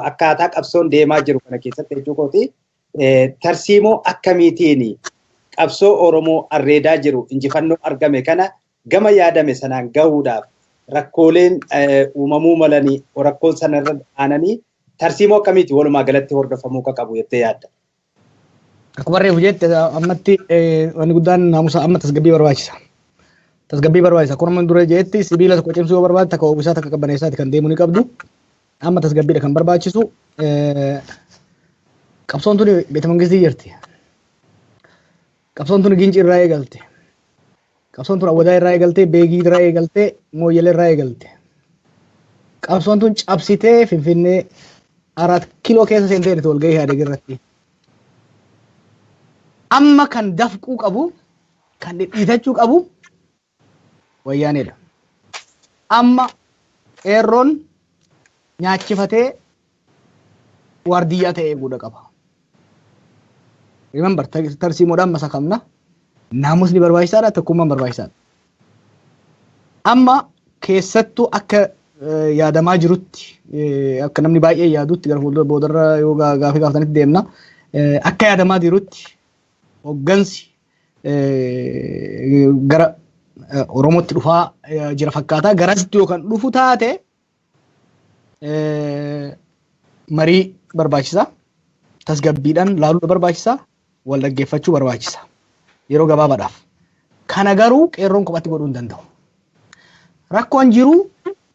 akkaataa qabsoon deemaa jiru kana keessatti jechuu kooti tarsiimoo akkamiitiin qabsoo Oromoo arreedaa jiru injifannoo argame kana gama yaadame sanaan gahuudhaaf rakkooleen uumamuu malanii rakkoon sanarra aananii tarsiimoo akkamiiti walumaa galatti hordofamuu akka qabu jettee yaadda? Akkuma reefu jette ammatti wanni guddaan naamusa amma tasgabbii barbaachisa. Tasgabbii barbaachisa. Akkuma dura jetti sibiila tokko cimsuu yoo barbaadde takka oomishaa takka qabbaneessaati kan deemuu ni qabdu. Amma tasgabbiidha kan barbaachisu. Qabsoon tuni beeta mangistii jirti. Qabsoon tuni Gincii irraa eegalte. Qabsoon tun Awwadaa irraa eegalte, Beegii irraa eegalte, Mooyyelee irraa eegalte. Qabsoon tun cabsitee Finfinnee 4 kiiloo keessa seentee jirti walgahii Ihaadeeg irratti. Amma kan dafquu qabu, kan dhidhiitachuu qabu wayyaaneedha. Amma qeerroon nyaachifatee waardiyyaa ta'e eeguudha qaba. Remember, tarsiimoodhaan masakamna. Naamusni barbaachisaadha, tokkummaan barbaachisaadha. Amma keessattuu akka yaadamaa jirutti, akka namni baay'ee yaadutti gara fuuldura boodarra yoo gaafii gaafatanitti deemna. Akka yaadamaa jirutti hoggansi gara Oromootti dhufaa jira fakkaata. Garasitti yoo kan dhufu taate marii barbaachisa. Tasgabbiidhaan laaluu barbaachisa. Wal dhaggeeffachuu barbaachisa. Yeroo gabaabaadhaaf. Kana garuu qeerroon kophatti godhuu hin danda'u. Rakkoon jiru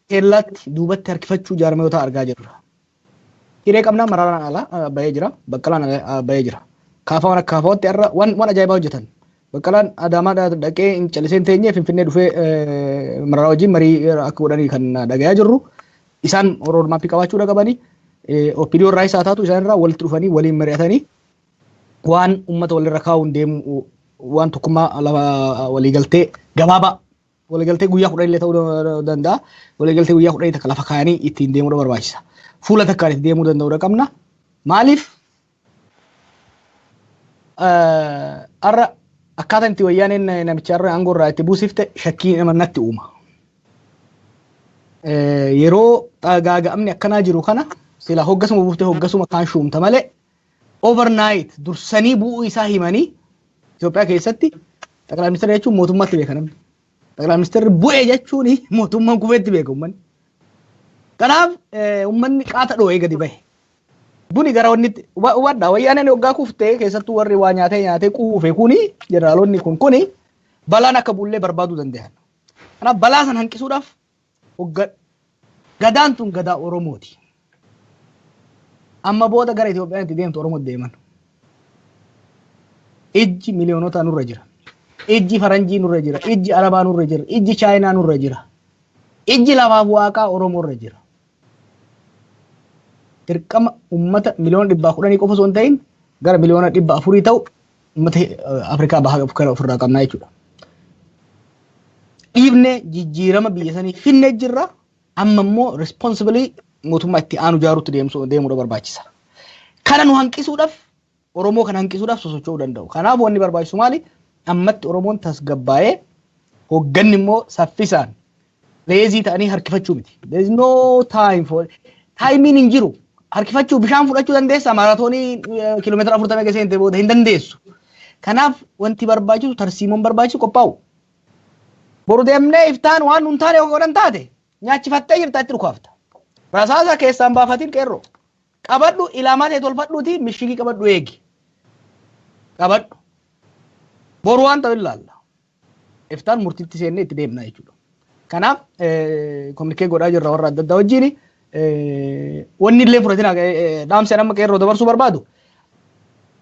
keellaatti duubatti harkifachuu jaarmayoota argaa jirra. Hiree qabnaa Mararaan alaa bahee jira. Baqqalaan bahee jira. Kaafaawwan akka kaafaawwatti har'a waan ajaa'ibaa hojjetan. Baqqalaan Adaamaa dhaqee hin callisee hin teenye Finfinnee dhufee Mararaa wajjin marii akka godhanii kan dhagayaa jirru. Isaan roodmaappii qabaachuudha qabanii. OPDO irraa isaa taatu isaan irraa walitti dhufanii waliin mari'atanii waan uummata walirra kaa'uun deemu waan tokkummaa lafa waliigaltee gabaabaa waliigaltee guyyaa 10 illee ta'uu danda'a. Waliigaltee guyyaa 10 takka lafa kaa'anii ittiin deemuudha barbaachisa. Fuula takkaan itti deemuu danda'uudha qabna. Maaliif har'a akkaataan itti wayyaaneen namicha har'a aangoo irraa itti buusifte shakkii nama natti uuma. Yeroo gaaga'amni akkanaa jiru kana sila hoggasuma buuftee hoggasuma kaan shuumta malee overnight dursanii bu'uu isaa himanii Itoophiyaa keessatti xaqilaa ministeera jechuun mootummaatti beeka namni. Xaqilaa ministeerri bu'ee jechuun mootummaan kufeetti beeka uummanni. Kanaaf uummanni qaata dhoo'ee gadi bahe. Buni gara wanni hubadhaa, Wayyaaneen waggaa kuftee, keessattuu warri waa nyaatee nyaatee quufe kuni, jeneraalonni kun kuni balaan akka bullee barbaaduu danda'an. Kanaaf balaa san hanqisuudhaaf gadaan tun gadaa Oromooti. Amma booda gara Itoophiyaan itti deemtu Oromoo deeman. Ijji miliyoonota nurra jira. Ijji faranjii nurra jira. Ijji Arabaa nurra jira. Ijji Chaayinaa nurra jira. Ijji lafaaf waaqaa Oromoo irra jira. Dirqama uummata 110,000,000 qofa osoo hin ta'in gara 400,000,000 ta'u uummata Afrikaa bahaa ofirraa qabnaa jechuudha. Dhiibnee jijjiirama biyya sanii finnee jirra. Amma immoo responsibly mootummaa itti aanu ijaaruutti deemuudha barbaachisa. Kana nu hanqisuudhaaf, Oromoo kana hanqisuudhaaf sosocho'uu danda'u. Kanaaf wanni barbaachisu maali? Ammatti Oromoon tasgabbaa'ee, hoogganni immoo saffisaan, lazy ta'anii harkifachuu miti. There is no time for timeiin hin jiru. Harkifachuu bishaan fudhachuu dandeessa, maaraatoonii kiiloomeetira 40 keessa hin booda hin dandeessu. Kanaaf wanti barbaachisu, tarsiimoon barbaachisu qophaa'u. Boru deemnee iftaan waan nun taane yoo godhan taate, nyaachifattee jirta, itti dhukaafta. Rasaasa keessaan baafatiin, qeerroo. Qabadhu, ilaamaa ta'e tolfadhuuti, mishigii qabadhu, eegi. Qabadhu. Boru waan ta'u ilaalla. Iftaan murtiitti seennee itti deemna jechuudha. Kanaaf communicate godhaa jirra warra adda addaa wajjin. Wanni illee fudhatina, dhaamseen amma qeerroo dabarsuu barbaadu.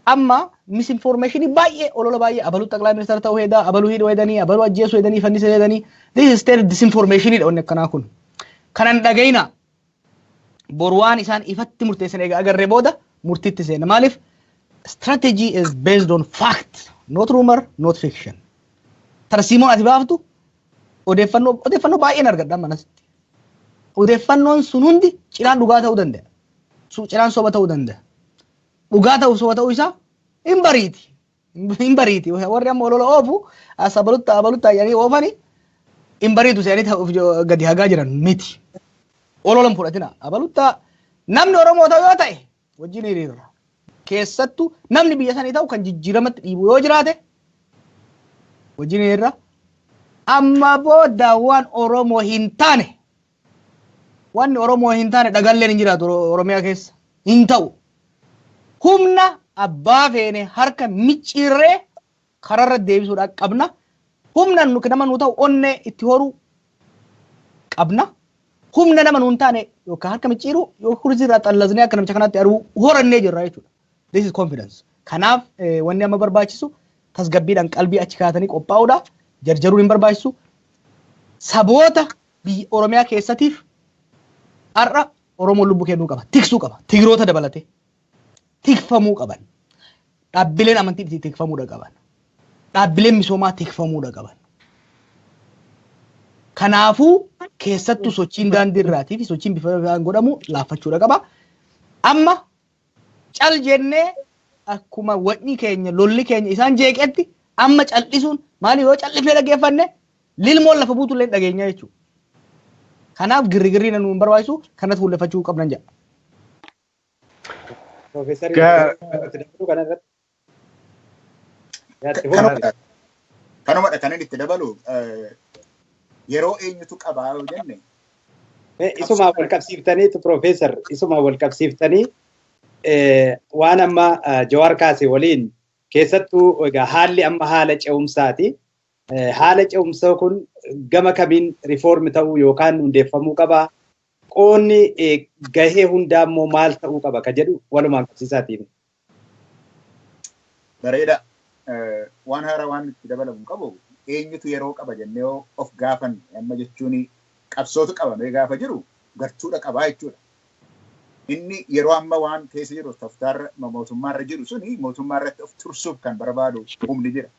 Amma misinformationii baay'ee, olola baay'ee, abaluu xaqlaa ministeera ta'uu hedaa, abaluu hidhuu hedanii, abaluu ajjeesuu hedanii, fannisuu hedanii. This is still disinformationidha wanni akkanaa kun. Kanan dhagayina, boru waan isaan ifatti murteessan egaa agarree booda murtiitti seenna. Maaliif? Strategy is based on fact, not rumor, not fiction. Tarsiimoon ati baaftu odeeffannoo baay'een argadha manasitti. Odeeffannoon sun hundi cinaan dhugaa ta'uu danda'a. Cinaan soba ta'uu danda'a. Dhugaa ta'uu soba ta'uu isaa hin bariiti. Hin bariiti. Warri amma olola oofu as abalutta abalutta jedhanii oofani, hin bariitu se'anii ta'uuf gadi hagaa jiran miti. Olola hin fudhatina. Abalutta namni Oromoo ta'u yoo ta'e wajjin hiriirra. Keessattuu namni biyya sanii ta'u kan jijjiiramatti dhiibu yoo jiraate wajjin hiriirra. Amma booda waan Oromoo hin taane, wanni Oromoo hin taane dhagalleen hin jiraatu Oromiyaa keessa. Hin ta'u. Humna abbaa feene harka micciirree kararra deebisuudhaan qabna. Humna nama nu ta'u onnee itti horuu qabna. Humna nama nuun taane yookaan harka micciiruu yookaan kursii irraa xallaznee akka namicha kanaatti ari'uu horannee jirra jechuudha. This is confidence. Kanaaf wanni amma barbaachisu tasgabbiidhaan qalbii achi kaatanii qophaa'uudha. Jarjaruun hin barbaachisu. Saboota biyya Oromiyaa keessatiif har'a Oromoon lubbuu kennuu qaba. Tiksuu qaba. Tigiroota dabalatee. Tikfamuu qaban. Dhaabbileen amantii tikfamuudha qaban. Dhaabbileen misoomaa tikfamuudha qaban. Kanaafuu keessattuu sochiin daandii irraatii fi sochiin bifa biraan godhamu laaffachuudha qaba. Amma cal jennee akkuma wacni keenya, lolli keenya isaan jeeqetti, amma cal'isuun maali? Yoo cal'ifnee dhaggeeffanne, lilmoon lafa buutu illee dhageenya jechuudha. Kanaaf girrigirrii nu hin barbaachisu, kanatti fuulleffachuu qabnan jedha. Piroofeesarri kanarratti. Kanumadha kan inni itti dabalu, yeroo eenyutu qabaa yoo jenne. Isumaa wal qabsiiftaniitu, Piroofeesar, isumaa wal qabsiiftanii, waan amma Jawaar kaase waliin, keessattuu egaa haalli amma haala ce'umsaati. Haala ce'umsaa kun gama kamiin reform ta'uu yookaan hundeeffamuu qaba? Qoonni gahee hundaa immoo maal ta'uu qaba ka jedhu walumaan qabsiisaatiin. Bareeda. Waan haaraa waan itti dabalamu qabu, eenyutu yeroo qaba jennee of gaafanne, amma jechuun qabsootu qabamee gaafa jiru gartuudha qabaa jechuudha. Inni yeroo amma waan keessa jiru, tooftaarra mootummaarra jiru suni, mootummaa irratti of tursuuf kan barbaadu humni jira.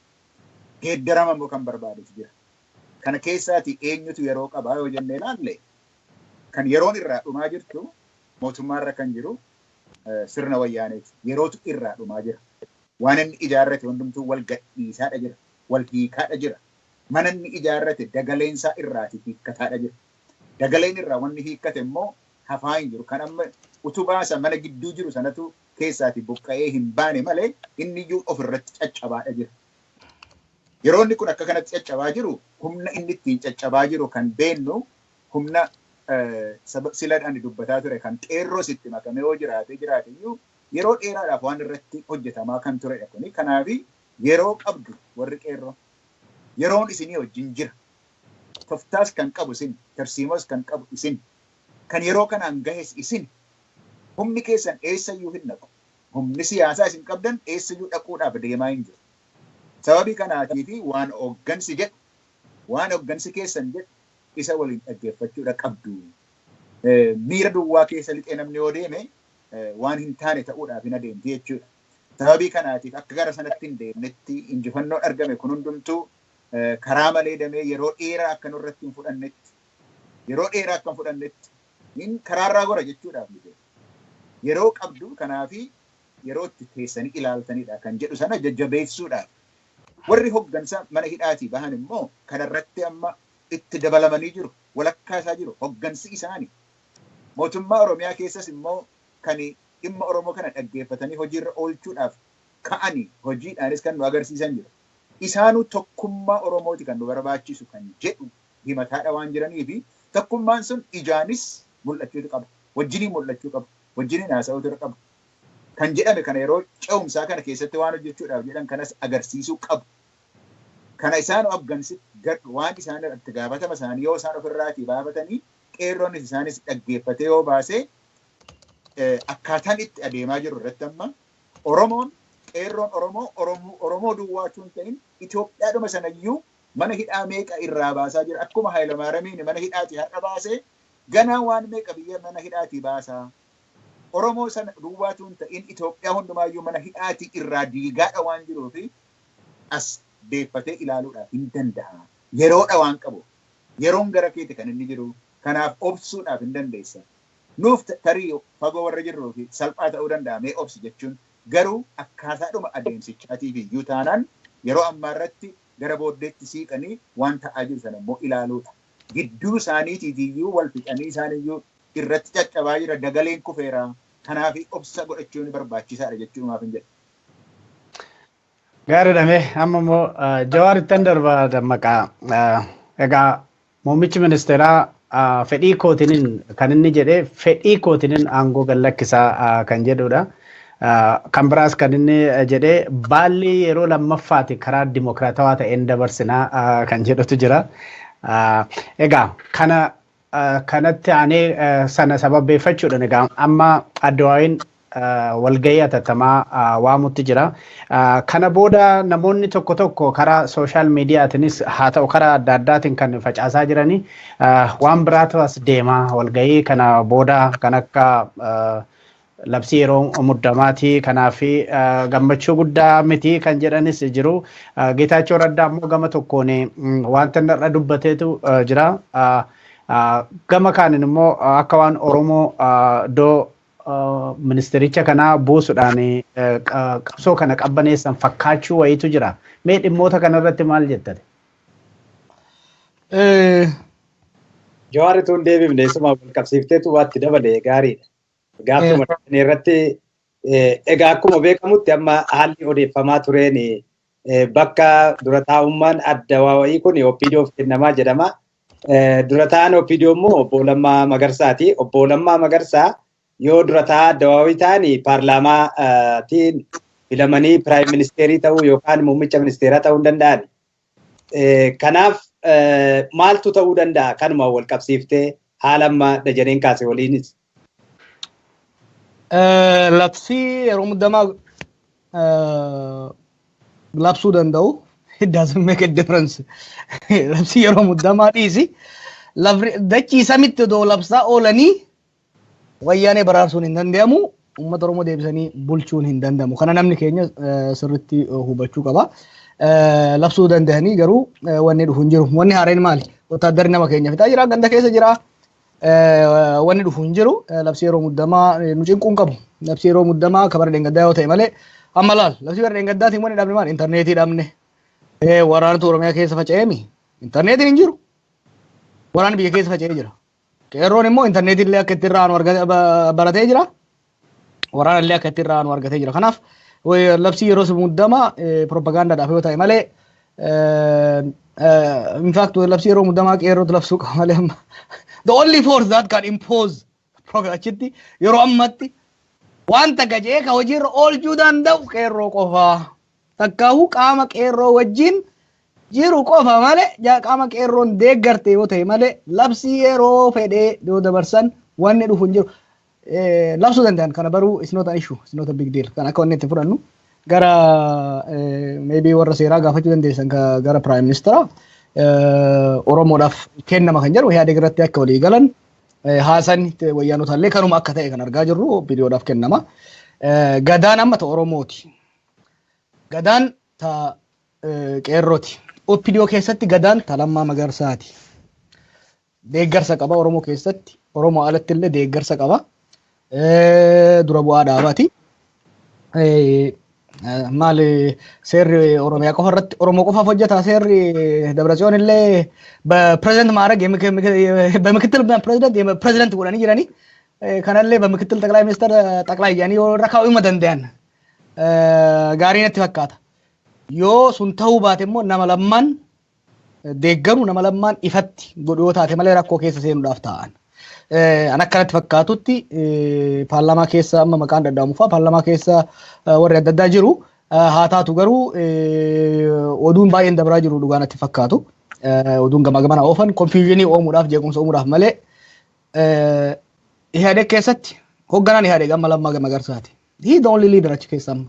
Geeddarama immoo kan barbaadutu jira. Kana keessaati eenyutu yeroo qabaa yoo jennee ilaalle, kan yeroon irraa dhumaa jirtu mootummaarra kan jiru sirna Wayyaaneeti. Yerootu irraa dhumaa jira. Waan inni ijaarrate hundumtuu wal gadhiisaadha jira. Wal hiikaadha jira. Mana inni ijaarrate dagaleensaa irraati hiikkataadha jira. Dagaleen irraa wanni hiikkate immoo hafaa hin jiru. Kan amma utubaa isa mana gidduu jiru sanatu keessaati buqqa'ee hin baane malee inni iyyuu ofirratti caccabaadha jira. Yeroo inni kun akka kanatti caccabaa jiru, humna inni ittiin caccabaa jiru kan beennu humna Sila ani dubbataa ture kan qeerroos itti makamee yoo jiraate jiraate iyyuu yeroo dheeraadhaaf waan irratti hojjetamaa kan turedha kuni. Kanaaf yeroo qabdu warri qeerroo yeroon isinii wajjin jira. Toftaas kan qabu isin, tarsiimoos kan qabu isin, kan yeroo kanaan gahes isin. Humni keessan eessayyuu hin dhaqu. Humni siyaasaa isin qabdan eessayyuu dhaquudhaaf deemaa hin jiru. Sababii kanaatii fi waan hooggansi jedhu, waan hooggansi keessan jedhu isa waliin dhaggeeffachuudha qabdu. Miira duwwaa keessa lixee namni yoo deeme waan hin taane ta'uudhaaf hin adeemti jechuudha. Sababii kanaatiif akka gara sanatti hin deemnetti injifannoon argame kun hundumtuu karaa malee damee yeroo dheeraa akka nurratti hin fudhannetti, yeroo dheeraa akka hin fudhannetti hin karaarraa gora jechuudhaaf miti. Yeroo qabdu kanaafi yeroo itti teessanii ilaaltanidha kan jedhu sana jajjabeessuudhaaf. Warri hoggansa mana hidhaatii bahan immoo kanarratti amma itti dabalamanii jiru. Walakkaa isaa jiru. Hoggansi isaani. Mootummaa Oromiyaa keessas immoo kan dhimma Oromoo kana dhaggeeffatanii hojiirra oolchuudhaaf ka'anii hojiidhaanis kan nu agarsiisan jiru. Isaanuu tokkummaa Oromooti kan nu barbaachisu kan jedhu himataadha waan jiranii fi tokkummaan sun ijaanis mul'achuutu qaba. Wajjiniin mul'achuu qaba. Wajjiniin haasa'uutu qaba. Kan jedhame kana yeroo ce'umsaa kana keessatti waan hojjechuudhaaf jedhan kanas agarsiisuu qabu. Kana isaan hoggansi waan isaan irratti gaafatama isaanii yoo isaan ofirraatii baafatanii qeerroonis isaanis dhaggeeffatee yoo baasee akkaataan itti adeemaa jiru irratti amma Oromoon qeerroon Oromoo Oromoo duwwaachuu hin ta'in Itoophiyaadhuma sanayyuu mana hidhaa meeqa irraa baasaa jira. Akkuma Hayilamaaramiin mana hidhaatii har'a baasee ganaa waan meeqa biyya mana hidhaatii baasaa. Oromoo sana duwwaatu hin ta'in Itoophiyaa hundumaayyuu mana hidhaatii irraa diigaadha waan jiruu fi as deeffatee ilaaluudhaaf hin danda'a. Yeroodha waan qabu. Yeroon gara keeti kan inni jiru. Kanaaf obsuudhaaf hin dandeessa. Nuuf tarii fagoo warra jirruu fi salphaa ta'uu danda'a mee obsi jechuun garuu akkaataadhuma adeemsichaatiif iyyuu taanaan yeroo ammaa irratti gara booddeetti siiqanii waan ta'aa jiru sana immoo ilaaluudha. Gidduu isaaniitiif iyyuu wal fixanii isaaniiyyuu irratti caccabaa jira dagaleen kufeera. Kanaaf obsa godhachuun barbaachisaadha jechuun hin jedhu. Gaariidha mee amma immoo Jawaar ittan darba Dammaqaa. Egaa muummichi ministeeraa fedhii kootiniin kan inni jedhee fedhii kootiniin aangoo gad lakkisaa kan jedhudha. Kan biraas kan inni jedhee baalli yeroo lammaffaati karaa dimokiraatawaa ta'een dabarsinaa kan jedhutu jira. Egaa kana kanatti aanee sana sababeeffachuudhaan egaa amma addawaayin walgahii hatattamaa waamutti jira. Kana booda namoonni tokko tokko karaa sooshaal miidiyaatiinis haa ta'u karaa adda addaatiin kan facaasaa jiranii waan biraatu as deema walgahii kana booda kan akka labsii yeroo muddamaati kanaaf gammachuu guddaa miti kan jedhanis jiru. Geetaachoo Raddaa immoo gama tokkoon wanta inni irra dubbateetu jira. Gama kaaniin immoo akka waan Oromoo iddoo ministericha kanaa buusuudhaan qabsoo kana qabbaneessan fakkaachuu wayiitu jira. Mee dhimmoota kanarratti maal jettate? Jawaar utuu hin deebifne isuma wal qabsiifteetu waatti dabale gaariidha. Gaafuma irratti egaa akkuma beekamutti amma haalli odeeffamaa tureen bakka dura taa'ummaan adda waa'ii kun OPDOf kennamaa jedhama. Dura taa'aan OPDO immoo obbo Lammaa Magarsaati. Obbo Lammaa Magarsaa yoo dura taa'aa adda waa'ii ta'an paarlaamaatiin filamanii piraayim ministeerii ta'uu yookaan muummicha ministeeraa ta'uu hin danda'an. Kanaaf maaltu ta'uu danda'a kanuma wal qabsiiftee haala amma Dajaneen kaase waliinis. Labsii yeroo muddamaa labsuu danda'u it doesn't make a difference. Labsii yeroo muddamaa dhiisi. Dachii samitti odoo labsaa oolanii wayyaanee baraarsuun hin danda'amu. Uummata Oromoo deebisanii bulchuun hin danda'amu. Kana namni keenya sirriitti hubachuu qaba. Labsuu danda'anii garuu wanni dhufu hin jiru. Wanni haareen maali? Wotaaddarri nama keenya fixaa jira, ganda keessa jira. Wanni dhufu hin jiru. Labsii yeroo muddamaa nu cinquu hin qabu. Labsii yeroo muddamaa ka bara dheengaddaa yoo ta'e malee amma laal labsii bara dheengaddaatiin wanni dhabne maali? Intarneetii dhabne. Waraanatu Oromiyaa keessa faca'eemi. Intarneetiin hin jiru. Waraanni biyya keessa faca'ee jira. Qeerroon immoo intarneetii illee akka itti irraa aanu baratee jira. Waraana illee akka itti irraa aanu argatee jira. Kanaaf labsii yeroo muddamaa propagaandaadhaaf yoo ta'e malee In fact, labsii yeroo muddamaa qeerrootu labsuu qaba malee amma. The only force that can impose achitti yeroo ammatti wanta gajee ka hojiirra oolchuu danda'u qeerroo qofaa. Takkaahuu qaama qeerroo wajjin jiru qofa malee, qaama qeerroon deeggarte yoo ta'e malee, labsii yeroo fedhee yoo dabarsan wanni dhufu hin jiru. Labsuu danda'an kana baruu is not an issue, is not a big deal. Kan akka wanni itti fudhannu gara maybe warra seeraa gaafachuu dandeessan, gara prime minister Oromoodhaaf kennama kan jedhu yaada irratti akka walii galan haasan wayyaanota illee kanuma akka ta'e kan argaa jirru OPDOdhaaf kennama. Gadaan amma ta Oromooti. Gadaan ta qeerrooti. OPDO keessatti gadaan ta Lammaa Magarsaati. Deeggarsa qaba Oromoo keessatti. Oromoo alatti illee deeggarsa qaba. Dura bu'aa dhaabaati. Maali, seerri Oromiyaa qofa irratti Oromoo qofaaf hojjeta? Seerri Dabratsiyoon illee በፕሬዚደንት ማዕረግ በምክትል ፕሬዚደንት ፕሬዚደንት godhanii jiranii kanallee በምክትል ጠቅላይ ሚኒስትር ጠቅላይ jedhanii yoo irra kaa'uu danda'an gaarii natti fakkaata. Yoo sun ta'uu baate immoo nama Lammaan deeggaru, nama Lammaan ifatti godhu yoo taate malee rakkoo keessa seenuudhaaf ta'an. An akkanatti fakkaatutti paarlaamaa keessa amma maqaan dadhaamu fa'a paarlaamaa keessa warri adda addaa jiru. Haa taatu garuu oduun baay'een dabraa jiru dhugaa natti fakkaatu. Oduun gamaa gamana oofan confusion uumuudhaaf, jeequmsa uumuudhaaf malee, Ihaadeeg keessatti hoogganaan Ihaadeeg amma Lammaa Magarsaati. He the only leader achi keessa amma.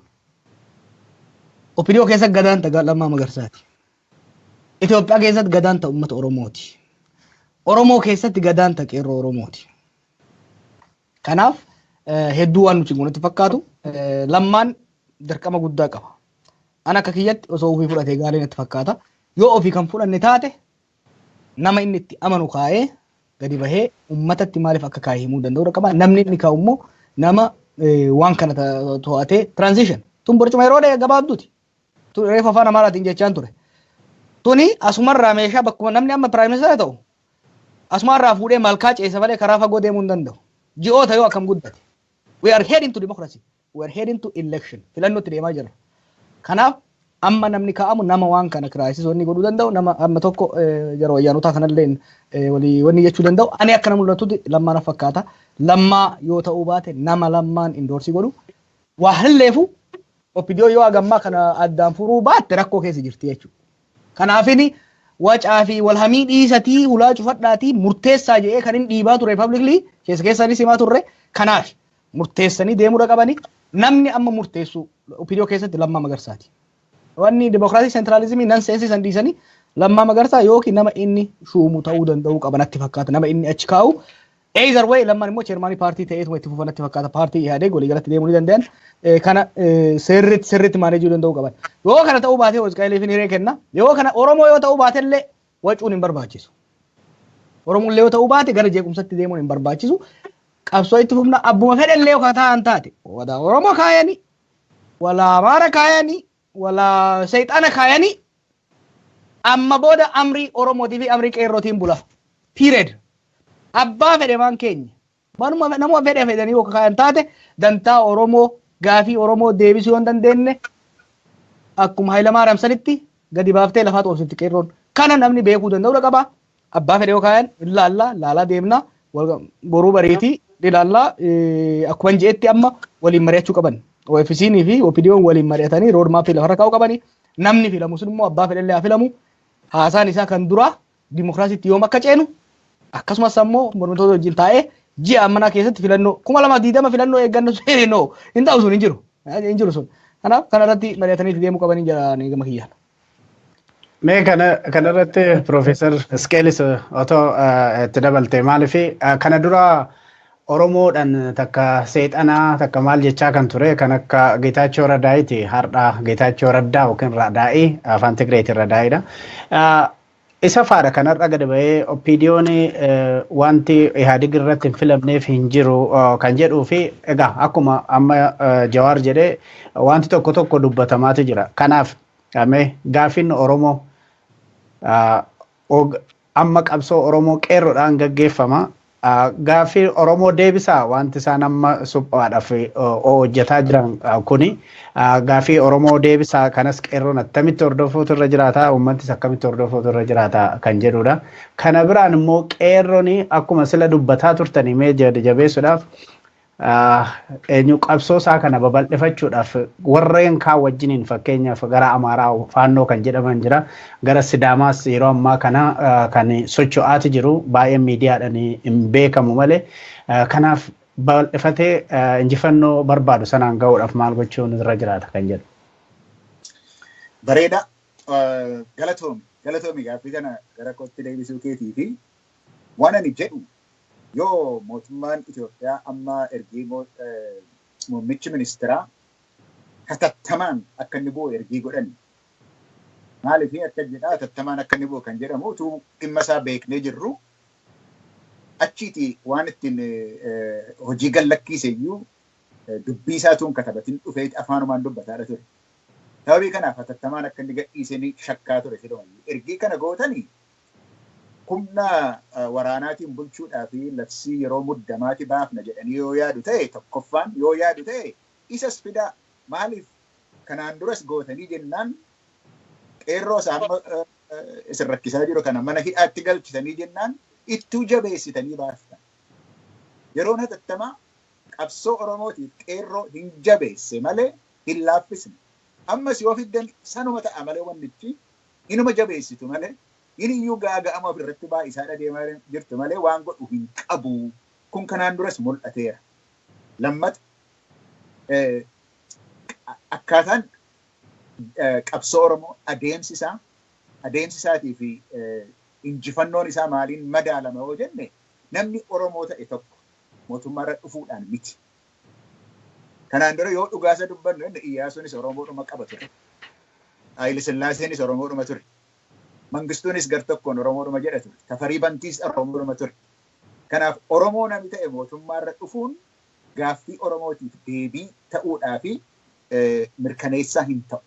OPDO keessa gadaan ta Lammaa Magarsaati. Itoophiyaa keessatti gadaan ta uummata Oromooti. Oromoo keessatti gadaan ta qeerroo Oromooti. Kanaaf hedduu waan nuti nutti fakkaatu, Lammaan dirqama guddaa qaba. An akka kiyyatti osoo ofii fudhatee gaarii natti fakkaata. Yoo ofii kan fudhanne taate, nama inni itti amanu kaa'ee gadi bahee uummatatti maaliif akka kaa'e himuu danda'uu qaba. Namni inni kaa'u immoo nama waan kana to'atee transition. Tun barcuma yeroo gabaabduuti. Reefu afaan Amaaraatiin jechaan ture. Tuni asumarraa meeshaa bakkuma namni amma prime minister ta'u asumarraa fuudhee malkaa ceesa malee karaa fagoo deemuu hin danda'u. Ji'oota yoo akkam guddate. We are heading to democracy. We are heading to election. Filannootti deemaa jirra. Kanaaf amma namni kaa'amu nama waan kana crisis wanni godhuu danda'u, nama amma tokko jara wayyaanotaa kanallee walii wanni jechuu danda'u. Ani akka nama mul'atutti Lammaan fakkaata. Lammaa yoo ta'uu baate nama Lammaan endorse godhu. Waa halleefu OPDO yoo hagammaa kana addaan furuu baatte rakkoo keessa jirti jechuudha. Kanaafini wacaa fi walhamii dhiisatii hulaa cufadhaatii murteessaa jedhee kan inni dhiibaa ture, publicly keessa keessanis himaa turre. Kanaaf murteessanii deemuudha qabani. Namni amma murteessu OPDO keessatti Lammaa Magarsaati. Wanni dimokiraasii centralism nan seensisan dhiisanii Lammaa Magarsaa yookiin nama inni shuumu ta'uu danda'uu qaba natti fakkaata, nama inni achi kaa'u. Either way, Lammaan immoo chairman paartii ta'eetuma itti fufa natti fakkaata. Paartii Ihaadeeg waliigalatti deemuu ni danda'an, kana sirriitti sirriitti manage danda'uu qaban. Yoo kana ta'uu baate Hizqeeliif hiree kenna. Yoo kana Oromoo yoo ta'uu baate illee wacuun hin barbaachisu. Oromoon illee yoo ta'uu baate gara jeequmsatti deemuun hin barbaachisu. Qabsoo itti fufna, abbuma fedhe illee yoo ta'an taate. Wala Oromoo kaayanii, wala Amaara kaayanii, wala Seexana kaayanii, amma booda amrii Oromootii fi amrii qeerrootiin bula. Period. Abbaa fedhe maan keenya. Manuma nama fedhe fedhanii yoo kaayan taate, dantaa Oromoo, gaafii Oromoo deebisuu yoo hin dandeenye, akkuma Hayilamaariyaam sanitti gadi baaftee lafaa xoobsitti qeerroon. Kana namni beekuu danda'uu qaba. Abbaa fedhe yoo kaayan ilaallaa laalaa deemna, boruu bariitii ilaallaa. Akkuma je'etti amma waliin mari'achuu qaban. OFC'n fi OPDO'n waliin mari'atanii road map lafarra kaa'uu qabani. Namni filamu sun immoo abbaa fedhellee haa filamu. Haasaan isaa kan duraa dimokiraasiitti yoom akka ceenu, akkasumas ammoo mormitoota wajjin taa'ee ji'a ammanaa keessatti filannoo 2020 filannoo eeggannu no hin ta'u, sun hin jiru. Hin jiru sun. Kanaaf kanarratti mari'atanii deemuu qabanii jedhanii gama kiyyaan. Mee kanarratti Piroofeesar Isqeelis otoo itti dabalte. Maaliif kana dura Oromoodhaan takka seexanaa takka maal jechaa kan ture kan akka Geetaachoo Radaayiiti. Har'a Geetaachoo Raddaa yookiin Radaa'ii, afaan Tigreetiin Radaa'idha. Isa faadha kanarra gadi bahee OPDO'n wanti Ihaadig irratti hin filamneef hin jiru kan jedhuu fi egaa akkuma amma Jawaar jedhee wanti tokko tokko dubbatamaatu jira. Kanaaf mee gaaffiin Oromoo amma qabsoo Oromoo qeerroodhaan gaggeeffama. Gaaffii Oromoo deebisaa wanti isaan amma suphaadhaaf hojjetaa jiran kuni gaaffii Oromoo deebisaa kanas qeerroon attamitti hordofuutu irra jiraata, uummattis akkamitti hordofuutu irra jiraata kan jedhudha. Kana biraan immoo qeerroon akkuma sila dubbataa turtanii mee jabeessuudhaaf eenyu qabsoo isaa kana babal'ifachuudhaaf warreen kaan wajjiniin, fakkeenyaaf gara Amaaraa Faannoo kan jedhaman jira, gara Sidaamaas yeroo ammaa kana kan socho'aati jiru, baay'een miidiyaadhaan hin beekamu malee. Kanaaf babal'ifatee injifannoo barbaadu sanaan ga'uudhaaf maal gochuun irra jiraata kan jedhu. Bareeda. Galatoomi. Galatoomi gaaffii kana gara kootti deebisuu keetii fi waan ani jedhu, yoo mootummaan Itoophiyaa amma ergii muummichi ministeeraa hatattamaan akka inni bu'u ergii godhan, maaliif akka jedhaa hatattamaan akka inni bu'u kan jedhamu utuu dhimma isaa beeknee jirru, achiiti waan ittiin hojii gallakkiise iyyuu dubbii isaa tuun katabatin dhufee afaanumaan dubbataadha ture. Sababii kanaaf hatattamaan akka inni gadhiisee ni shakkaa ture silumayyuu. Ergii kana gootanii humna waraanaatiin bulchuudhaa fi labsii yeroo muddamaati baafna jedhanii yoo yaadu ta'e, tokkoffaan yoo yaadu ta'e isas fidaa. Maaliif kanaan duras gootanii jennaan qeerroo isaa amma isin rakkisaa jiru kana mana hidhaatti galchisanii jennaan ittuu jabeessitanii baaftan. Yeroon hatattamaa qabsoo Oromootiif qeerroo hin jabeesse malee hin laaffisne. Ammas yoo fiddan sanuma ta'a malee wannichi inuma jabeessitu malee inni iyyuu gaaga'ama ofirratti baay'isaadha deemaa jirtu malee waan godhu hin qabu. Kun kanaan duras mul'ateera. Lammata, akkaataan qabsoo Oromoo adeemsi isaatii fi injifannoon isaa maaliin madaalama yoo jenne, namni Oromoo ta'e tokko mootummaarra dhufuudhaan miti. Kanaan dura yoo dhugaasa dubbannu inni Iyyaasuunis Oromoodhuma qaba ture. Haayile Sillaaseenis Oromoodhuma ture. Mangistuunis gar tokkoon Oromoodhuma jedha ture. Tafarii Bantiis Oromoodhuma ture. Kanaaf Oromoo namni ta'e mootummaarra dhufuun gaaffii Oromootiif deebii ta'uudhaa fi mirkaneessaa hin ta'u.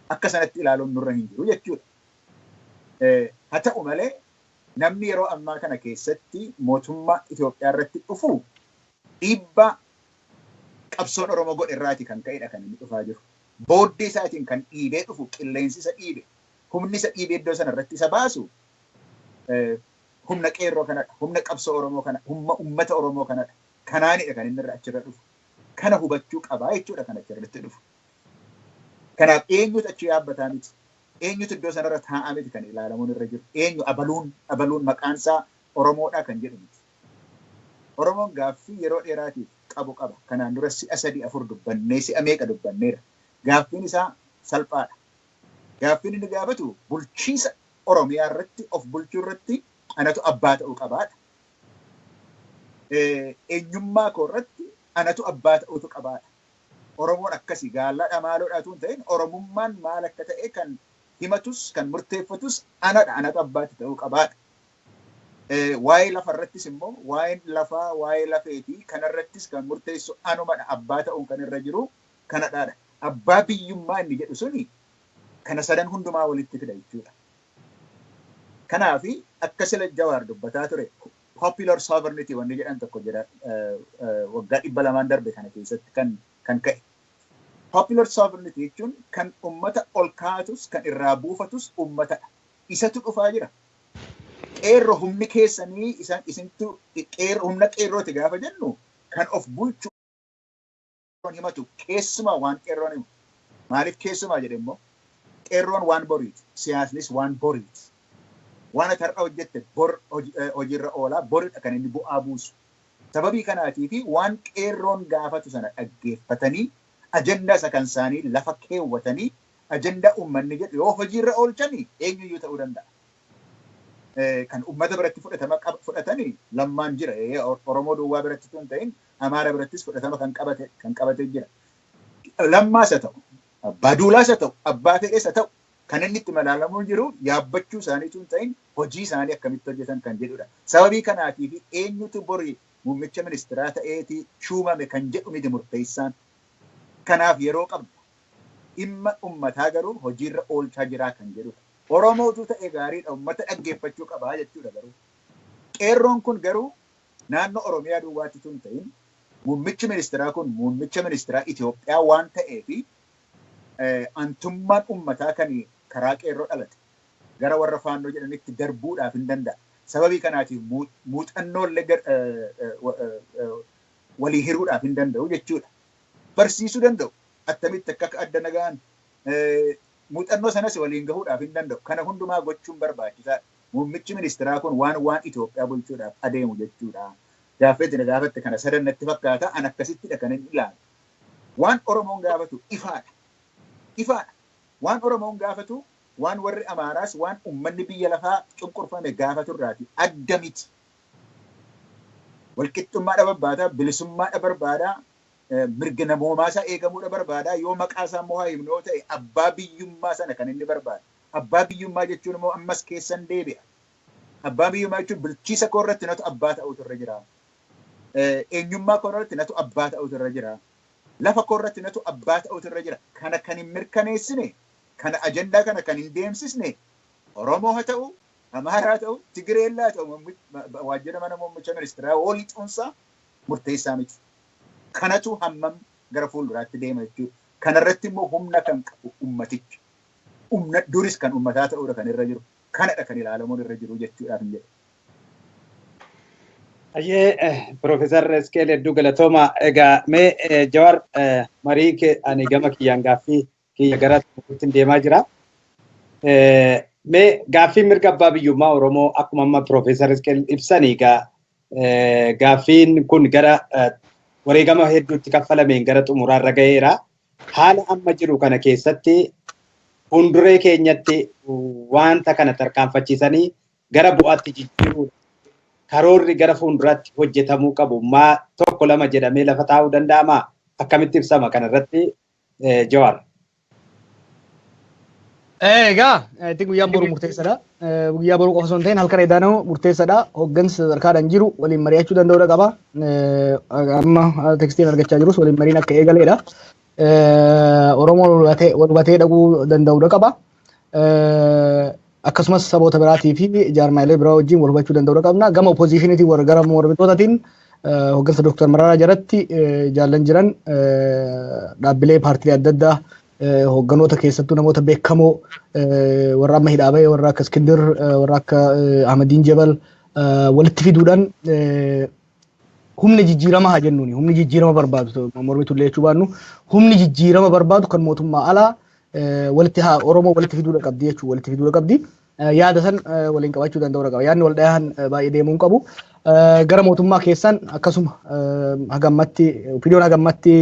Akka sanatti ilaaluun nurra hin jiru jechuudha. Haa ta'u malee namni yeroo ammaa kana keessatti mootummaa Itoophiyaa irratti dhufu dhiibbaa qabsoon Oromoo godhe irraati kan ka'edha kan inni dhufaa jiru. Booddee isaatiin kan dhiibee dhufu, qilleensi isa dhiibe, humni isa dhiibee iddoo sana irratti isa baasu humna qeerroo kanadha, humna qabsoo Oromoo kana, humna uummata Oromoo kanadha. Kanaanidha kan inni irra achirra dhufu. Kana hubachuu qabaa jechuudha kan achirratti dhufu. Kanaaf eenyutu achi yaabbataa miti? Eenyutu iddoo sanarra taa'aa miti kan ilaalamuun irra jiru? Eenyu abaluun abaluun maqaan isaa Oromoodha kan jedhu miti. Oromoon gaaffii yeroo dheeraatiif qabu qaba. Kanaan dura si'a sadii afur dubbannee, si'a meeqa dubbanneera. Gaaffiin isaa salphaadha. Gaaffiin inni gaafatu bulchiinsa Oromiyaa irratti, of bulchuu irratti anatu abbaa ta'uu qabaadha. Eenyummaa koo irratti anatu abbaa ta'uutu qabaadha. Oromoon akkasii gaallaadha maaloodha utuu hin ta'in, Oromummaan maal akka ta'e kan himatus kan murteeffatus anadha, anatu abbaatti ta'uu qabaadha. Waa'ee lafa irrattis immoo, waa'een lafaa, waa'ee lafeetii kanarrattis kan murteessu anumadha, abbaa ta'uun kan irra jiru kanadhaadha. Abbaa biyyummaa inni jedhu suni kana sadan hundumaa walitti fida jechuudha. Kanaafi akka sila Jawaar dubbataa ture, popular sovereignty wanni jedhan tokko jira waggaa 200 darbe kana keessatti kan ka'e. Popular sovereignty jechuun kan ummata ol kaatus kan irraa buufatus ummatadha. Isatu dhufaa jira. Qeerroo humni keessanii isaan isintu qeerroo, humna qeerrooti gaafa jennu, kan of bulchu himatu keessumaa waan qeerroon himu. Maaliif keessumaa jedhe immoo, qeerroon waan boriiti. Siyaasnis waan boriiti. Waan ati har'a hojjette bor hojiirra oolaa, boridha kan inni bu'aa buusu. Sababii kanaatii fi waan qeerroon gaafatu sana dhaggeeffatanii, ajandaa isa kan isaanii lafa keewwatanii, ajandaa uummanni jedhu yoo hojiirra oolchanii eenyuyyuu ta'uu danda'a. Kan uummata biratti fudhatama fudhatanii Lammaan jira. Oromoo duwwaa biratti tun ta'in Amaara birattis fudhatama kan qabate jira. Lammaas haa ta'u, Abbaa Duulaas haa ta'u, abbaa fedhes haa ta'u, kan inni itti madaalamuu jiru yaabbachuu isaanii tun ta'in hojii isaanii akkamitti hojjetan kan jedhudha. Sababii kanaatiif eenyutu borii muummicha ministeeraa ta'eeti shuumame kan jedhu miti murteessaan. Kanaaf yeroo qabdu. Dhimma uummataa garuu hojiirra oolchaa jiraa kan jedhudha. Oromootu ta'e gaariidha, uummata dhaggeeffachuu qabaa jechuudha garuu. Qeerroon kun garuu Naannoo Oromiyaa duwwaatti tun ta'in, muummichi ministeeraa kun muummicha ministeeraa Itoophiyaa waan ta'eefi antummaan uummataa kan karaa qeerroo dhalate gara warra Faannoo jedhanitti darbuudhaaf hin danda'a. Sababii kanaatiif muuxannoo illee walii hiruudhaaf hin danda'u jechuudha. Barsiisuu danda'u. Attamitti akka adda nagaan muuxannoo sanas waliin gahuudhaaf hin danda'u. Kana hundumaa gochuun barbaachisaadha. Muummichi ministeeraa kun waan Itoophiyaa bulchuudhaaf adeemu jechuudha. Gaaffii na gaafatte kana sadan natti fakkaata. An akkasittidha kan inni ilaalu. Waan Oromoon gaafatu ifaadha. Ifaadha. Waan Oromoon gaafatu waan warri Amaaraas, waan uummanni biyya lafaa cunqurfame gaafatu irraati adda miti. Walqixxummaadha barbaada, bilisummaadha barbaada, mirga namoomaa isaa eegamuudha barbaada. Yoo maqaa isaa immoo haa himnu yoo ta'e, abbaa biyyummaa sana kan inni barbaadu. Abbaa biyyummaa jechuun immoo ammas keessan deebi'a. Abbaa biyyummaa jechuun bulchiisa koo irratti natu abbaa ta'utu irra jira. Eenyummaa koo irratti natu abbaa ta'utu irra jira. Lafa koo irratti natu abbaa ta'utu irra jira. Kana kan hin mirkaneessine, kana ajandaa kana kan hin deemsisne, Oromoo haa ta'u, Amaaraa haa ta'u, Tigireellaa haa ta'u, waajjira mana muummicha ministeeraa walii xuunsaa murteessaa miti. Kanatu hammam gara fuulduraatti deema jechuudha. Kanarratti immoo humna kan qabu ummaticha. Humna duris kan ummataa ta'uudha kan irra jiru. Kanadha kan ilaalamuun irra jiru jechuudhaaf hin jedhu. Ayyee, Piroofeesar Iskeel, hedduu galatooma. Egaa mee Jawar, marii kee ani gama kiyyaan gaaffii kiyya gara tokkotti deemaa jira. Mee gaaffii mirga abbaa biyyummaa Oromoo akkuma amma Piroofeesar Iskeel ibsanii, egaa gaaffiin kun gara wareegama hedduutti kaffalameen gara xumuraarra gaheera. Haala amma jiru kana keessatti fuulduree keenyatti wanta kana tarkaanfachiisanii gara bu'aatti jijjiiruu karoorri gara fuulduraatti hojjetamuu qabu maa tokko lama jedhamee lafa taa'uu danda'amaa? Akkamitti ibsama kanarratti, Jawaar? Egaa itti guyyaan boruu murteessaadha. Guyyaa boruu qofa osoo hin ta'in halkan edaanuu murteessaadha. Hooggansi sadarkaadhaan jiru waliin mari'achuu danda'uudha qaba. Amma tekstiin argachaa jirus waliin mariin akka eegaleedha. Oromoo wal hubatee dhaquu danda'uudha qaba. Akkasumas saboota biraatii fi jaarmaalee biraa wajjin wal hubachuu danda'uudha qabna. Gama oppoziishiniitiin, warra gara mormitootaatiin, hooggansa Dooktar Mararaa jalatti jaallan jiran, dhaabbilee paartiilee adda addaa, hoogganoota, keessattuu namoota beekamoo warra amma hidhaa bahe, warra akka Iskindir, warra akka Ahmadiin Jabal walitti fiduudhaan humna jijjiirama haa jennuuni, humni jijjiirama barbaadu, mormitullee jechuu baannu, humni jijjiirama barbaadu kan mootummaa alaa walitti haa Oromoo walitti fiduudha qabdi jechuu, walitti fiduudha qabdi. Yaada san waliin qabachuu danda'uudha qaba. Yaadni wal dhahan baay'ee deemuu hin qabu. Gara mootummaa keessan akkasuma hagammatti OPDOn hagammatti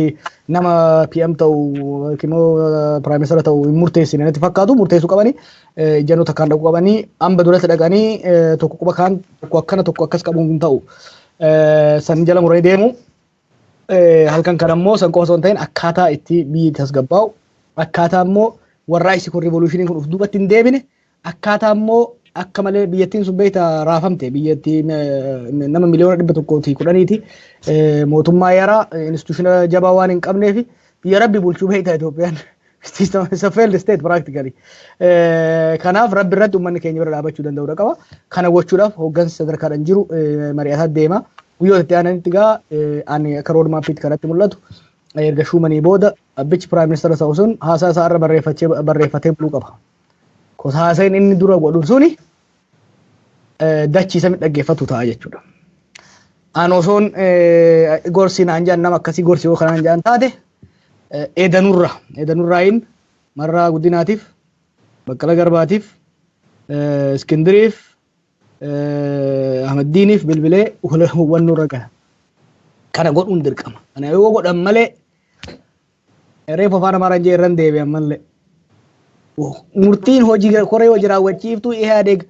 nama PM ta'u yookiin immoo Prime Minister ta'u hin murteessine natti fakkaatu. Murteessuu qabanii, ejjennoo takkaan dhaquu qabanii, hamba duratti dhaqanii tokko quba kaan tokko akkana tokko akkas qabuun hin ta'u. San jala muranii deemu. Halkan kana immoo san qofa osoo hin ta'in akkaataa itti biyyi tasgabbaa'u, akkaataa immoo warraaqsi kun, revolushiniin kun uf duubatti hin deebine, akkaataa immoo akka malee biyyattiin sun beekta raafamte, biyyattii nama 110,000,000ti, mootummaa yaraa institution jabaa waan hin qabneef biyya rabbi bulchuu beekta Itoophiyaan. It's a failed state practically. Kanaaf rabbi irratti uummanni keenya bira dhaabachuu danda'uudha qaba. Kana gochuudhaaf hooggansi sadarkaadhaan jiru mari'ataa deema. Guyyoota itti aananitti gaa ani akka road mapiitti kanatti mul'atu, erga shuumanii booda abbichi prime minister ta'u sun haasaa isaa irra barreeffatee buluu qaba. Haasaan inni dura godhu suni dachii sami dhaggeeffatu ta'a jechuudha. An osoon gorsi naan jedhan, nama akkasii gorsi yoo kanaan jedhan taate, edanurraayin Marraa Guddinaatiif, Baqqala Garbaatiif, Iskindiriif, Ahmaddiiniif bilbilee hubannoo irra gala. Kana godhuun dirqama. Kana yoo godhan malee, reefu afaan Amaaraan jee irran deebi'an malee. Murtiin hojii koree hojii raawwachiiftuu Ihaadeeg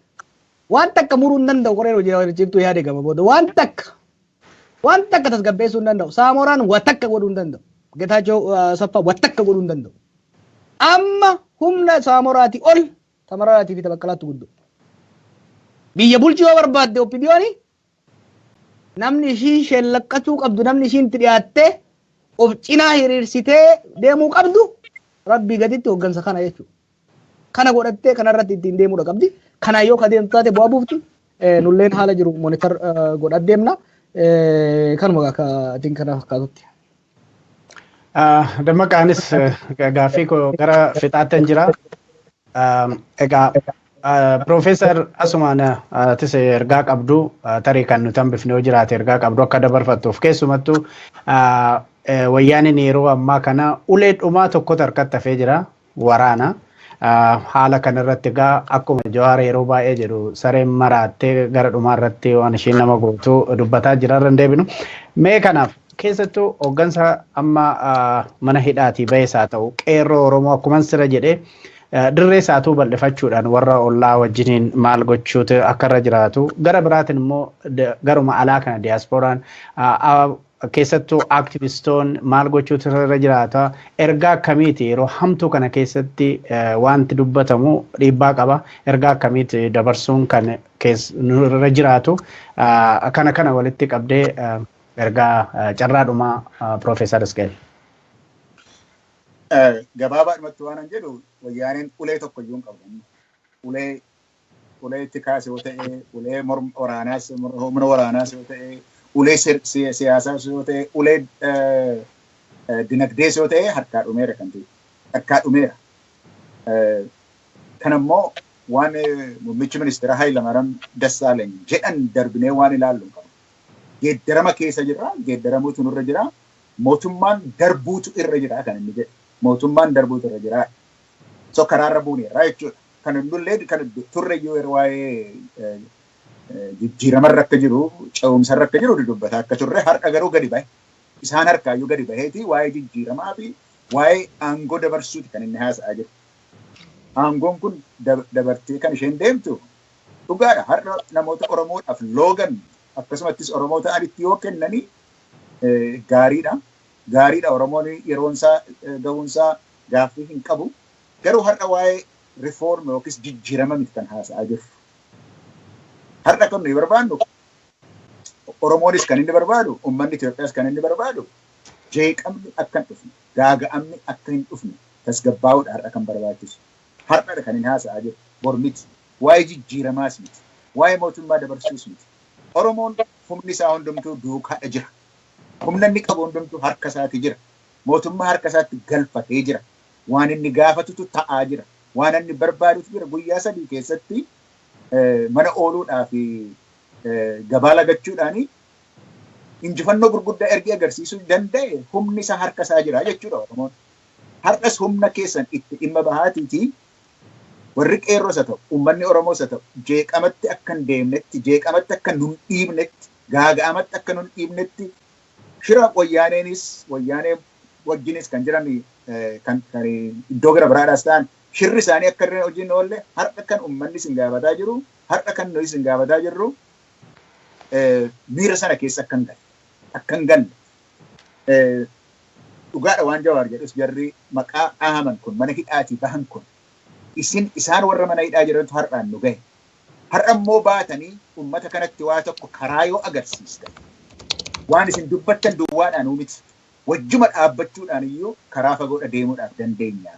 waan takka muruu hin danda'u. Koreen hojii raawwachiiftuu Ihaadeeg gama booda waan takka tasgabbeessuu hin danda'u. Saamoraan waa takka godhuu hin danda'u. Getaachoo Asaffaa waa takka godhuu hin danda'u. Amma humna Saamoraatii ol Tamaraatii fi Tabaqqalaatti guddoo. Biyya bulchuu yoo barbaadde OPDOni, namni ishiin sheellaqqachuu qabdu, namni ishiin itti dhiyaattee of cinaa hiriirsitee deemuu qabdu, rabbii gaditti hooggansa kana jechuudha. Kana godhattee kanarratti ittiin deemuudha qabdi. Kanaan yoo ka deemtu taate bu'aa buufti. Nulleen haala jiru monitor godhaa deemna. Kanuma akka atiin kana fakkaatutti. Dammaqaanis gaaffii koo gara fixaatti jira. Egaa, Piroofeesar, asumaan atis ergaa qabdu, tarii kan nuti hambifne yoo jiraate, ergaa qabdu akka dabarfattuuf. Keessumattuu wayyaaniin yeroo ammaa kana ulee dhumaa tokkotu harkatti hafee jira, waraana. Haala kanarratti egaa akkuma Jawaar yeroo baay'ee jedhu, sareen maraattee gara dhumaa irratti waan isheen nama gootu dubbataa jira, irra hin deebinu. Mee kanaaf keessattuu hooggansa amma mana hidhaatii bahees haa ta'u, qeerroo Oromoo akkuma sira jedhee dirree isaatuu bal'ifachuudhaan warra ollaa wajjiniin maal gochuutu akka irra jiraatu, gara biraatiin immoo garuma alaa kana diyaaspooraan, keessattuu aaktivistoon maal gochuutu irra jiraata, ergaa akkamiiti yeroo hamtuu kana keessatti wanti dubbatamu dhiibbaa qaba, ergaa akkamiiti dabarsuun kan irra jiraatu, kana walitti qabdee ergaa carraadhumaa, Piroofeesar Isqeel. Gabaabaadhumatti waan an jedhu, wayyaaneen ulee tokko iyyuu hin qabu. Ulee itti kaase yoo ta'e, ulee waraanaas, humna waraanaas yoo ta'e, ulee siyaasaas yoo ta'e, ulee dinagdees yoo ta'e, harkaa dhumeera kan ta'e. Harkaa dhumeera. Kan ammoo waan muummichi ministeera Hayilamaariyaam Dassaaleeny jedhan darbinee waan ilaallu hin qabu. Geeddarama keessa jirra, geeddaramuutu nurra jira, mootummaan darbuutu irra jira kan inni jedhe. Mootummaan darbuutu irra jira. So karaarra buuneerra jechuudha. Kan nullee kan turre iyyuu yeroo waa'ee jijjiiramarra akka jiru, ce'umsarra akka jiru dubbataa akka turre, har'a garuu gadi bahe. Isaan harkaayyuu gadi baheeti waa'ee jijjiiramaa fi waa'ee aangoo dabarsuuti kan inni haasa'aa jiru. Aangoon kun dabartee kan isheen deemtu dhugaadha. Har'a namoota Oromoodhaaf loogan, akkasumattis Oromoo ta'anitti yoo kennanii gaariidha. Gaariidha, Oromoon yeroonsaa ga'uunsaa gaaffii hin qabu. Garuu har'a waa'ee reform yookiis jijjiirama miti kan haasa'aa jirru. Har'a kan nuyi barbaannu, Oromoonis kan inni barbaadu, uummanni Itoophiyaas kan inni barbaadu, jeeqamni akka hin dhufne, gaaga'amni akka hin dhufne, tasgabbaa'uudha har'a kan barbaachisu. Har'adha kan inni haasa'aa jiru, bor miti. Waa'ee jijjiiramaas miti. Waa'ee mootummaa dabarsuus miti. Oromoon humni isaa hundumtuu duukaadha jira. Humna inni qabu hundumtuu harka isaati jira. Mootummaa harka isaatti galfatee jira. Waan inni gaafatutu ta'aa jira. Waan inni barbaadutu jira. Guyyaa 3 keessatti mana ooluudhaa fi gabaa lagachuudhaani injifannoo gurguddaa ergi agarsiisuu danda'e, humni isaa harka isaa jira jechuudha Oromoon. Har'as humna keessan itti dhimma bahaatiitii warri qeerroos haa ta'u, uummanni Oromoos haa ta'u, jeeqamatti akka hin deemnetti, jeeqamatti akka nun dhiibnetti, gaaga'amatti akka nun dhiibnetti, shira wayyaaneenis, wayyaanee wajjinis kan jiran, kan iddoo gara biraadhaas ta'an, shirri isaanii akka irra hojiin oolle, har'a kan uummanni isin gaafataa jiru, har'a kan nuyi isin gaafataa jirru, miira sana keessa akka hin galle. Dhugaadha waan Jawaar jedhus, jarri maqaa dhahaman kun, mana hidhaatii bahan kun, isin isaan warra mana hidhaa jirantu har'aan nu gahe. Har'a immoo baatanii uummata kanatti waa tokko karaa yoo agarsiistan, waan isin dubbattan duwwaadhaan miti. Wajjuma dhaabbachuudhaan iyyuu karaa fagoodha deemuudhaaf dandeenya.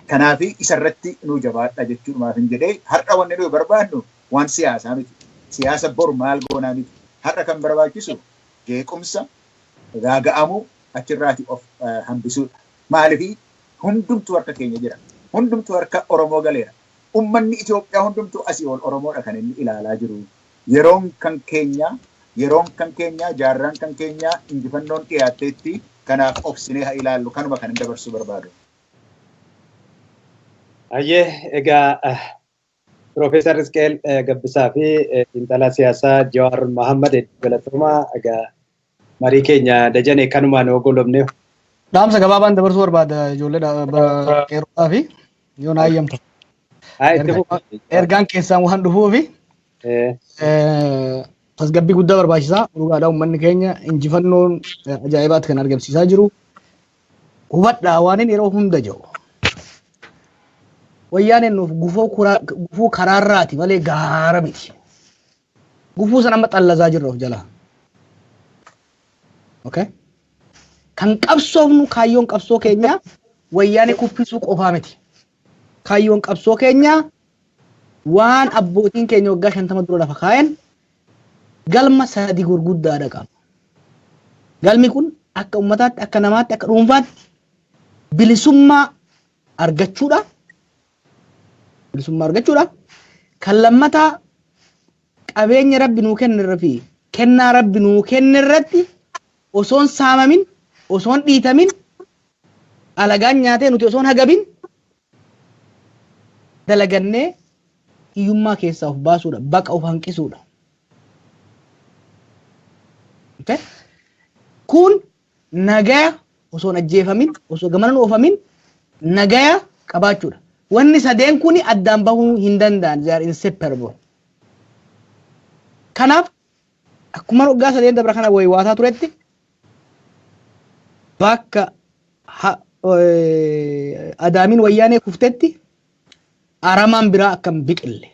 Kanaaf isarratti nu jabaadha jechuudhumaaf hin jedhee, har'a wanni nuyi barbaannu waan siyaasaa miti. Siyaasa bor maal goonaa miti. Har'a kan barbaachisu jeequmsa, gaaga'amuu achirraati of hambisuudha. Maaliif? Hundumtuu harka keenya jira. Hundumtuu harka Oromoo galeera. Ummanni Itoophiyaa hundumtuu asii ol Oromoodha kan inni ilaalaa jiru. Yeroon kan keenya, yeroon kan keenya, jaarraan kan keenya, injifannoon dhiyaatteetti, kanaaf obsinee haa ilaallu, kanuma kan hin dabarsuu barbaadu. Ayyee, egaa Piroofeesar Isqeel Gabbisaa fi xiinxalaa siyaasaa Jawaar Mohammad, galatoomaa. Egaa marii keenya dajane kanumaan ogolomne. Dhaamsa gabaabaan dabarsuu barbaada ijoollee qeerroodhaa fi yoo na hayyamta. Ergaan keessaan waan dhufuufi tasgabbii guddaa barbaachisaa. Dhugaadhaa, uummanni keenya injifannoon ajaa'ibaatti kan argamsiisaa jiru. Hubadhaa, waan inni yeroo hunda jiru. Wayyaaneen nuuf gufuu karaarraati malee gaara miti. Gufuu sana amma xallazaa jirra of jalaa. Okay? Kan qabsoofnu, kaayyoon qabsoo keenyaa wayyaanee kuffisuu qofaa miti. Kaayyoon qabsoo keenyaa waan abbootiin keenya waggaa 50 dura lafa kaayan. Galma sadi gurguddaadha qaba. Galmi kun akka ummataatti, akka namaatti, akka dhuunfaatti bilisummaa argachuudha. Bilisummaa argachuudha. Kan lammataa, qabeenya Rabbi nuu kenne fi kennaa Rabbi nuu kenne irratti osoon saamamin, osoon dhiitamin, alagaan nyaatee nuti osoon hagabin dalagannee hiyyummaa keessaa of baasuudha, baqa of hanqisuudha. Okay? Kun nagaya osoo hin ajjeefamin, osoo gamana hin oofamin nagaya qabaachuudha. Wanni sadeen kuni addaan bahuu hin danda'an. They are inseparable. Kanaaf akkuma waggaa sadeen dabra kana waywaataa turetti, bakka adaamiin Wayyaanee kuftetti aramaan biraa akka hin biqille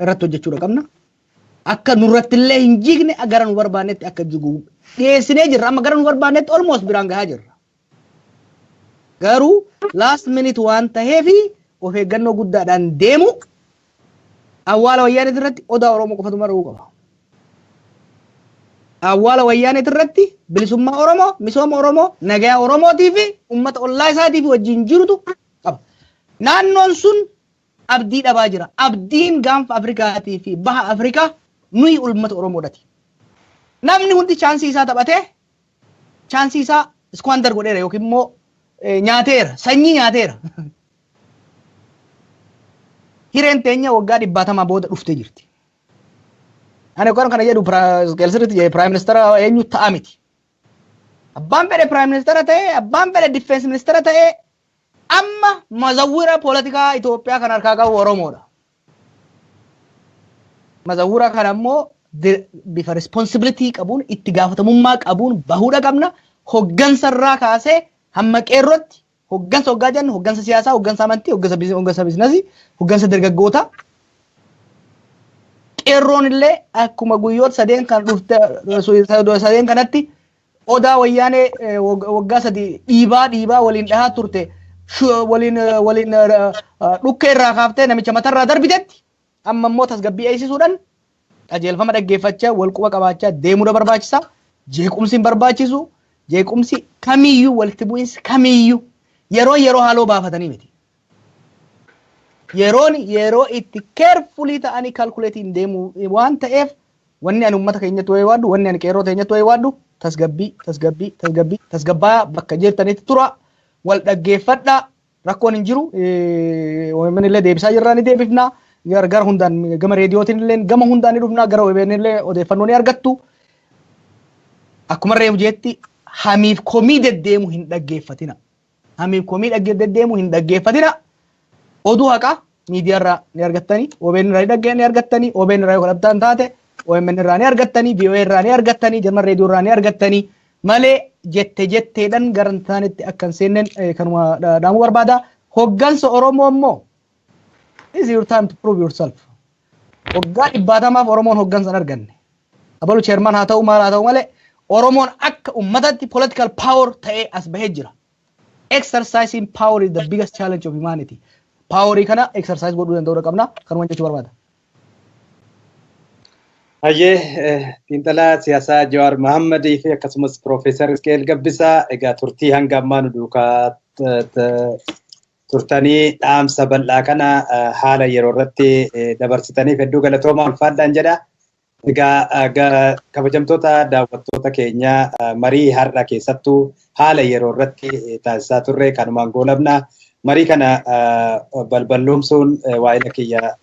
irratti hojjechuudha qabna. Akka nurratti illee hin jigne, gara nu barbaannetti akka jigu dhiyeessinee jirra. Amma gara nu barbaannetti almost biraan gahaa jirra. Garuu last minute waan taheefi of eeggannoo guddaadhaan deemu. Awwaala Wayyaanee irratti odaa Oromoo qofatu maruu qaba. Awwaala Wayyaanee irratti bilisummaa Oromoo, misooma Oromoo, nagaa Oromootii fi uummata ollaa isaatii fi wajjin jirutu qaba. Naannoon sun abdii dhabaa jira. Abdiin gaanfa Afrikaatii fi baha Afrikaa nuyi uummata Oromoodhati. Namni hundi chance isaa taphatee chance isaa squander godheera yookiin immoo nyaateera, sanyii nyaateera. Hireen teenya waggaa dhibbaatamaa booda dhuftee jirti. Ani kan kana jedhu sirriitti jedhe, prime minister eenyu ta'a miti. Abbaan fedhe prime minister ta'ee, abbaan fedhe defense minister ta'ee, amma mazawwira poolitikaa Itoophiyaa kan harkaa qabu Oromoodha. Mazawwira kana immoo bifa responsibility qabuun, itti gaafatamummaa qabuun bahuudha qabna. Hoggansa irraa kaasee hamma qeerrootti, hoggansa hoggaa jennu hoggansa siyaasaa, hoggansa amantii, hoggansa biizinasii, hoggansa dargaggootaa. Qeerroon illee akkuma guyyoota sadeen kan dhufte sadeen kanatti odaa Wayyaanee waggaa 3 dhiibaa dhiibaa waliin dhahaa turte, waliin waliin dhukkee irraa kaaftee namicha matarraa darbitetti, amma immoo tasgabbii eegsisuudhaan qajeelfama dhaggeeffachaa, wal quba qabaachaa deemuudha barbaachisa. Jeequmsi hin barbaachisu. Jeequmsi kamiyyuu, walitti bu'iinsi kamiyyuu yeroo yeroo haaloo baafatanii miti. Yeroon yeroo itti carefully ta'anii calculating deemuu waan ta'eef, wanni ani uummata keenyatti wayii waaddu, wanni ani qeerroo keenyatti wayii waaddu, tasgabbii, tasgabbii, tasgabbii, tasgabbaa bakka jirtanitti tura, wal dhaggeeffadhaa. Rakkoon hin jiru. OMN illee deebisaa jirraa, ni deebifna. Gara hundaan, gama reediyootiin illee gama hundaan ni dhufna, gara OMN illee odeeffannoo ni argattu. Akkuma reefu jeetti, hamiif komii deddeemu hin dhaggeeffatina. Hamiif komii deddeemu hin dhaggeeffatina. Oduu haqaa miidiyaarraa ni argattanii, OBN irraa ni argattanii, OBN irraa yoo kadhattan taate OMN irraa ni argattanii, VOA irraa ni argattanii, Jarman reediyoo irraa ni argattanii malee jette jetteedhaan gara isaanitti akka hin seenneen kanuma dhaamuu barbaada. Hoggansa Oromoo immoo, this is your time to prove yourself. Waggaa dhibbaatamaaf Oromoon hoggansa hin arganne. Abalu chairman haa ta'u, maal haa ta'u malee, Oromoon akka uummatatti political power ta'ee as bahee jira. Exercising power is the biggest challenge of humanity. Powerii kana exercise godhuu danda'uu qabna. Kanuma jechuu barbaada. Hayyee, xiinxalaa siyaasaa Jawaar Mahammadii fi akkasumas Piroofeesar Isqeel Gabbisaa, egaa turtii hanga ammaa nu duukaa turtanii dhaamsa bal'aa kana haala yeroo irratti dabarsitaniif hedduu galatoomaa, ulfaadhaan jedha. Egaa kabajamtoota daawwattoota keenya, marii har'a keessattuu haala yeroo irratti taasisaa turre kanumaan goolabna. Marii kana balballoomsuun waa'ila kiyya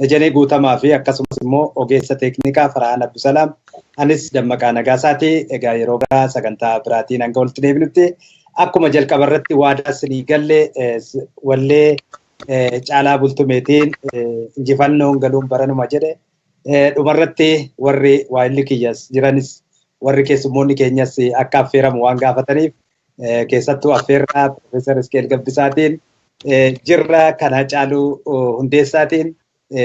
Dajanee Guutamaa fi akkasumas immoo ogeessa teeknikaa Farhaan Abdusalaam, anis Dammaqaa Nagaasaati. Egaa yeroo biraa sagantaa biraatiin hanga walitti deebinutti, akkuma jalqaba irratti waadaa isinii galle, wallee Caalaa Bultumeetiin "Injifannoon galuun baranuma" jedhe, dhumarratti warri waa'illi kiyyas jiranis warri keessummoonni keenyas akka affeeramu waan gaafataniif, keessattuu affeerraa Piroofeesar Isqeel Gabbisaatiin jirra kana Caaluu Hundeessaatiin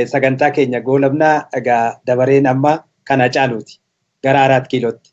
sagantaa keenya goolabnaa. Egaa dabareen amma kana Caaluuti, gara Araat Kiilootti.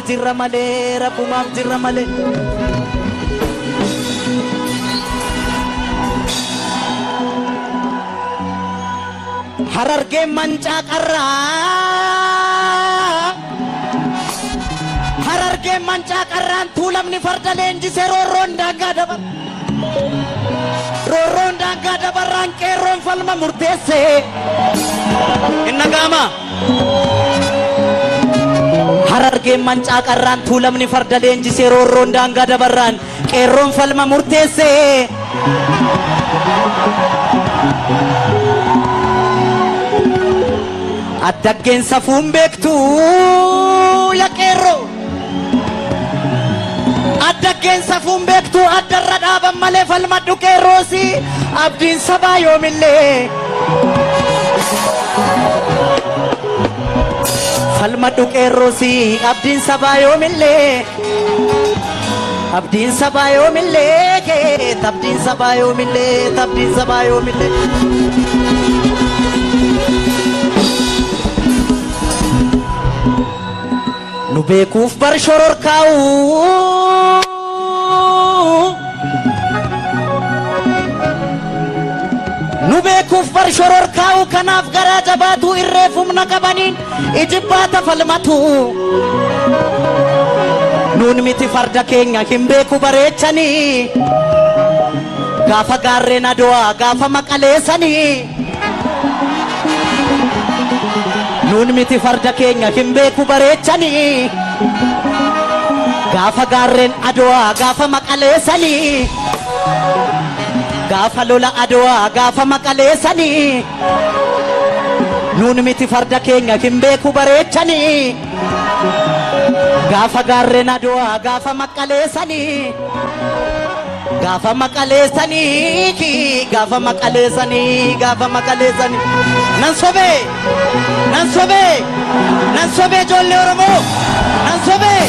jirra malee rabbumaaf jirra malee. Harargeen mancaa qarraa Harargeen mancaa qarraan tuulamni farda leenjisee roorroon daangaa dabar roorroon daangaa dabarraan qeerroon falma murteesse inna gaama Harargeen mancaa qarraan tuulamni farda leenjisee roorroon daangaa dabarraan qeerroon falma murteesse. Addaggeen safuun beektu yaa qeerroo. Addaggeen safuun beektu addarra dhaaban malee falmadhu qeerroosi abdiin sabaa yoomillee. Falmadhu qeerroosi abdiin sabaa yoomillee. Abdiin sabaa yoomillee abdiin sabaa yoomillee abdiin sabaa yoomillee. Nu beekuuf bar shororkaa'u Nu beekuuf bar shororkaa'u kanaaf garaa jabaatu irreef humna qabaniin ijibbaata falmatu. Nuun miti farda keenya hin beeku bareechanii gaafa gaarreen Adowaa gaafa maqaleessanii. Nuun miti farda keenya hin beeku bareechanii gaafa gaarreen Adowaa gaafa maqaleessanii gaafa lola Adowaa gaafa maqaleessanii nuun miti farda keenya hin beeku bareechanii gaafa gaarreen Adowaa gaafa maqaleessanii gaafa maqaleessanii gaafa maqaleessanii gaafa maqaleessanii nan sobee nan sobee nan sobee ijoollee Oromoo nan sobee.